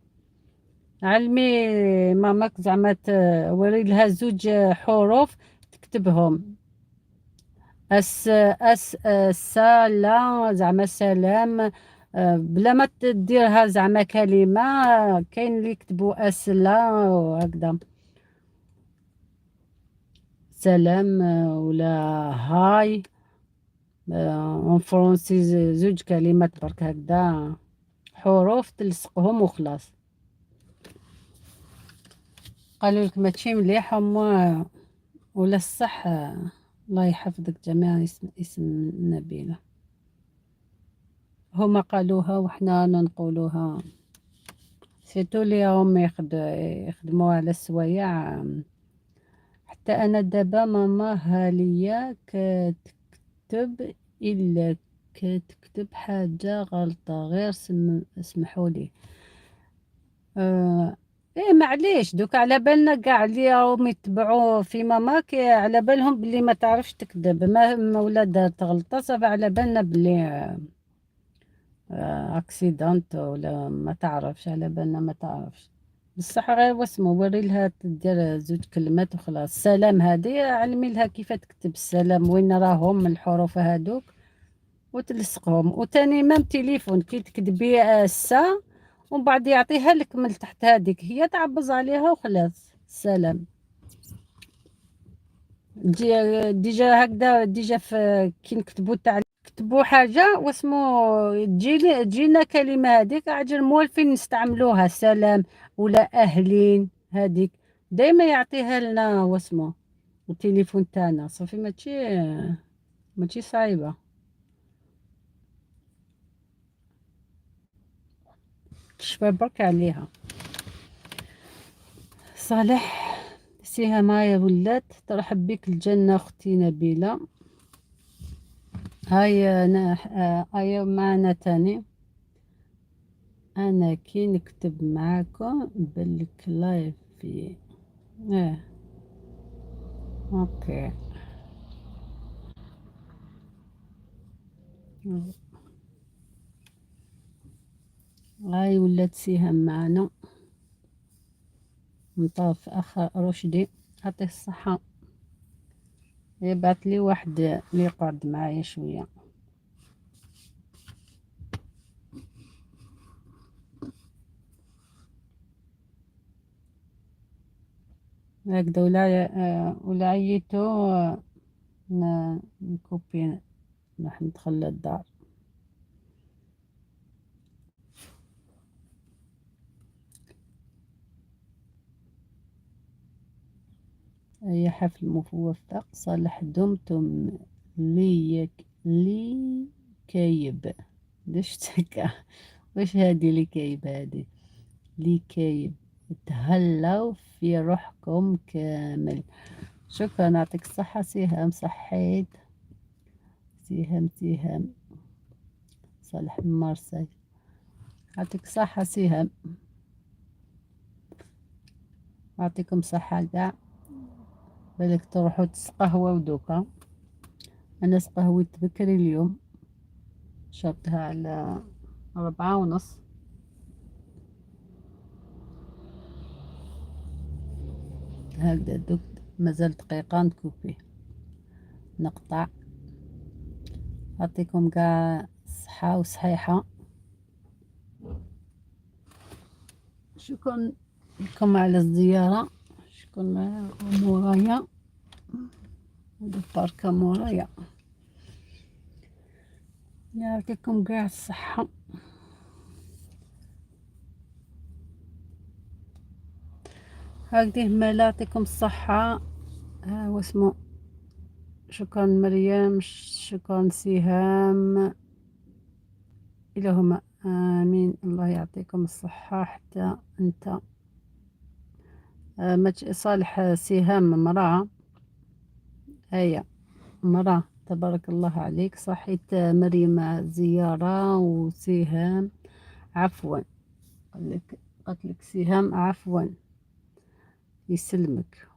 علمي ماماك زعما وري لها 2 حروف تكتبهم، اس اس سا لا زعما سلام، بلا ما تديرها زعما كلمه. كاين اللي يكتبوا اس لا وهكذا سلام ولا هاي en français، 2 كلمات برك هكذا حروف تلصقهم وخلاص. قالوا لك ماشي مليح هما ولا الصح. الله يحفظك جميعا. اسم نبيلة هما قالوها وحنا نقولوها، surtout اللي هم يخدموها على السوايع. حتى انا دابا ماما هالية كتكتب الا كتكتب حاجة غلطة غير اسمحوا لي. ايه معليش، دوك على بالنا كاع اللي راهم يتبعوا في ماماك على بالهم بلي ما تعرفش تكذب، ما ولا دارت غلطة صافي على بالنا بلي accident ولا ما تعرفش، على بالنا ما تعرفش. بصح غير واسمو وري لها تدير 2 كلمات وخلاص. السلام هذه علمي لها كيف تكتب السلام، وين راهم الحروف هادوك وتلصقهم. وتاني même téléphone كي تكتبي السا ومن بعد يعطيها لك من تحت هذيك هي تعبز عليها وخلاص. السلام déjà هكذا، déjà في كي نكتبو تاع نكتبوا حاجة واسمو تجينا كلمة هذيك عجل موالفين نستعملوها، سلام ولا أهلين، هذيك دايما يعطيها لنا واسمو التليفون تاعنا. صافي ماشي صعيبة. تشفى برك عليها. صالح سيها هاي ولات ترحب بك الجنة أختي نبيلة. هاي أنا هاي معنا تاني. أنا كي نكتب معاكم بال clavier. OK. هاي ولات سيهام معنا من طرف أخ رشدي، يعطيه الصحة. يبعث لي واحد اللي يقعد معايا شوية. هكذا ولا عييتو، نكوبي راح ندخل للدار. أي حفل موفق. صالح دمتم لي كايب. ليش تكا؟ واش هادي لي كايب؟ هادي لي كايب. تهلاو في روحكم كامل. شكرا، يعطيك الصحة سهام. صحيت سهام. سهام صالح من مارسي، يعطيك الصحة سهام، يعطيكم صحة كاع. بالك تروحوا تسقهواو دوكا. أنا سقهويت بكري اليوم، شربتها على 4:30. هكذا دوك مازال دقيقة نكوبي نقطع. يعطيكم كاع صحة وصحيحة. شكرا لكم على الزيارة. شكرا مورايا الباركة مورايا. يعطيكم كاع الصحة. هكذا مالا يعطيكم الصحة. ها واسمو. شكرا مريم، شكرا سهام، إلهما آمين. الله يعطيكم الصحة. حتى أنت صالح سهام مرأة، هيا مرأة تبارك الله عليك. صحيت مريم زيارة وسهام عفوا، قالت لك سهام عفوا، يسلمك.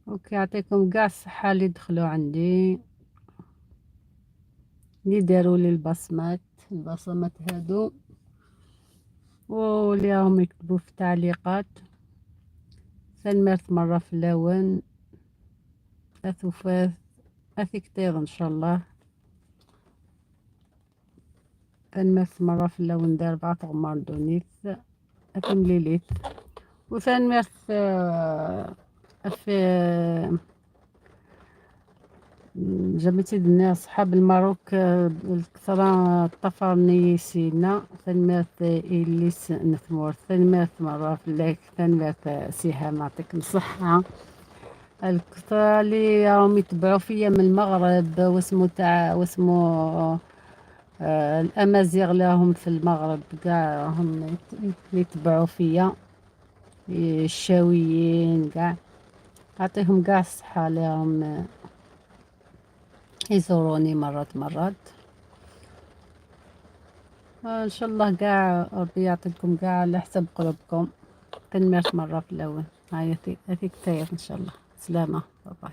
OK يعطيكم كاع الصحة اللي دخلوا عندي، اللي داروا لي البصمات، البصمات هادو، واللي راهم يكتبوا في التعليقات. ثانميرت مرة في اللون أثوفاث أثيكتير إن شاء الله. ثانميرت مرة في اللون دار 4 غمار دونيث أثمليليث. وثانميرت في جابتي الناس صحاب الماروك الكثرة طفرني سينا. ثانميرت إليس نثمور. ثانميرت مرة في الليك. ثانميرت سهام يعطيكم الصحة. الكثرة اللي راهم يتبعوا فيا من المغرب واسمو تاع واسمو الأمازيغ اللي راهم في المغرب كاع راهم يتبعوا فيا، الشاويين كاع، أعطيهم كاع الصحة اللي راهم يزوروني مرات مرات. ان شاء الله كاع ربي يعطيكم كاع على حسب قلوبكم. تنمرت مرة في الاول. هاي هذيك تاير ان شاء الله. سلامة، باي باي.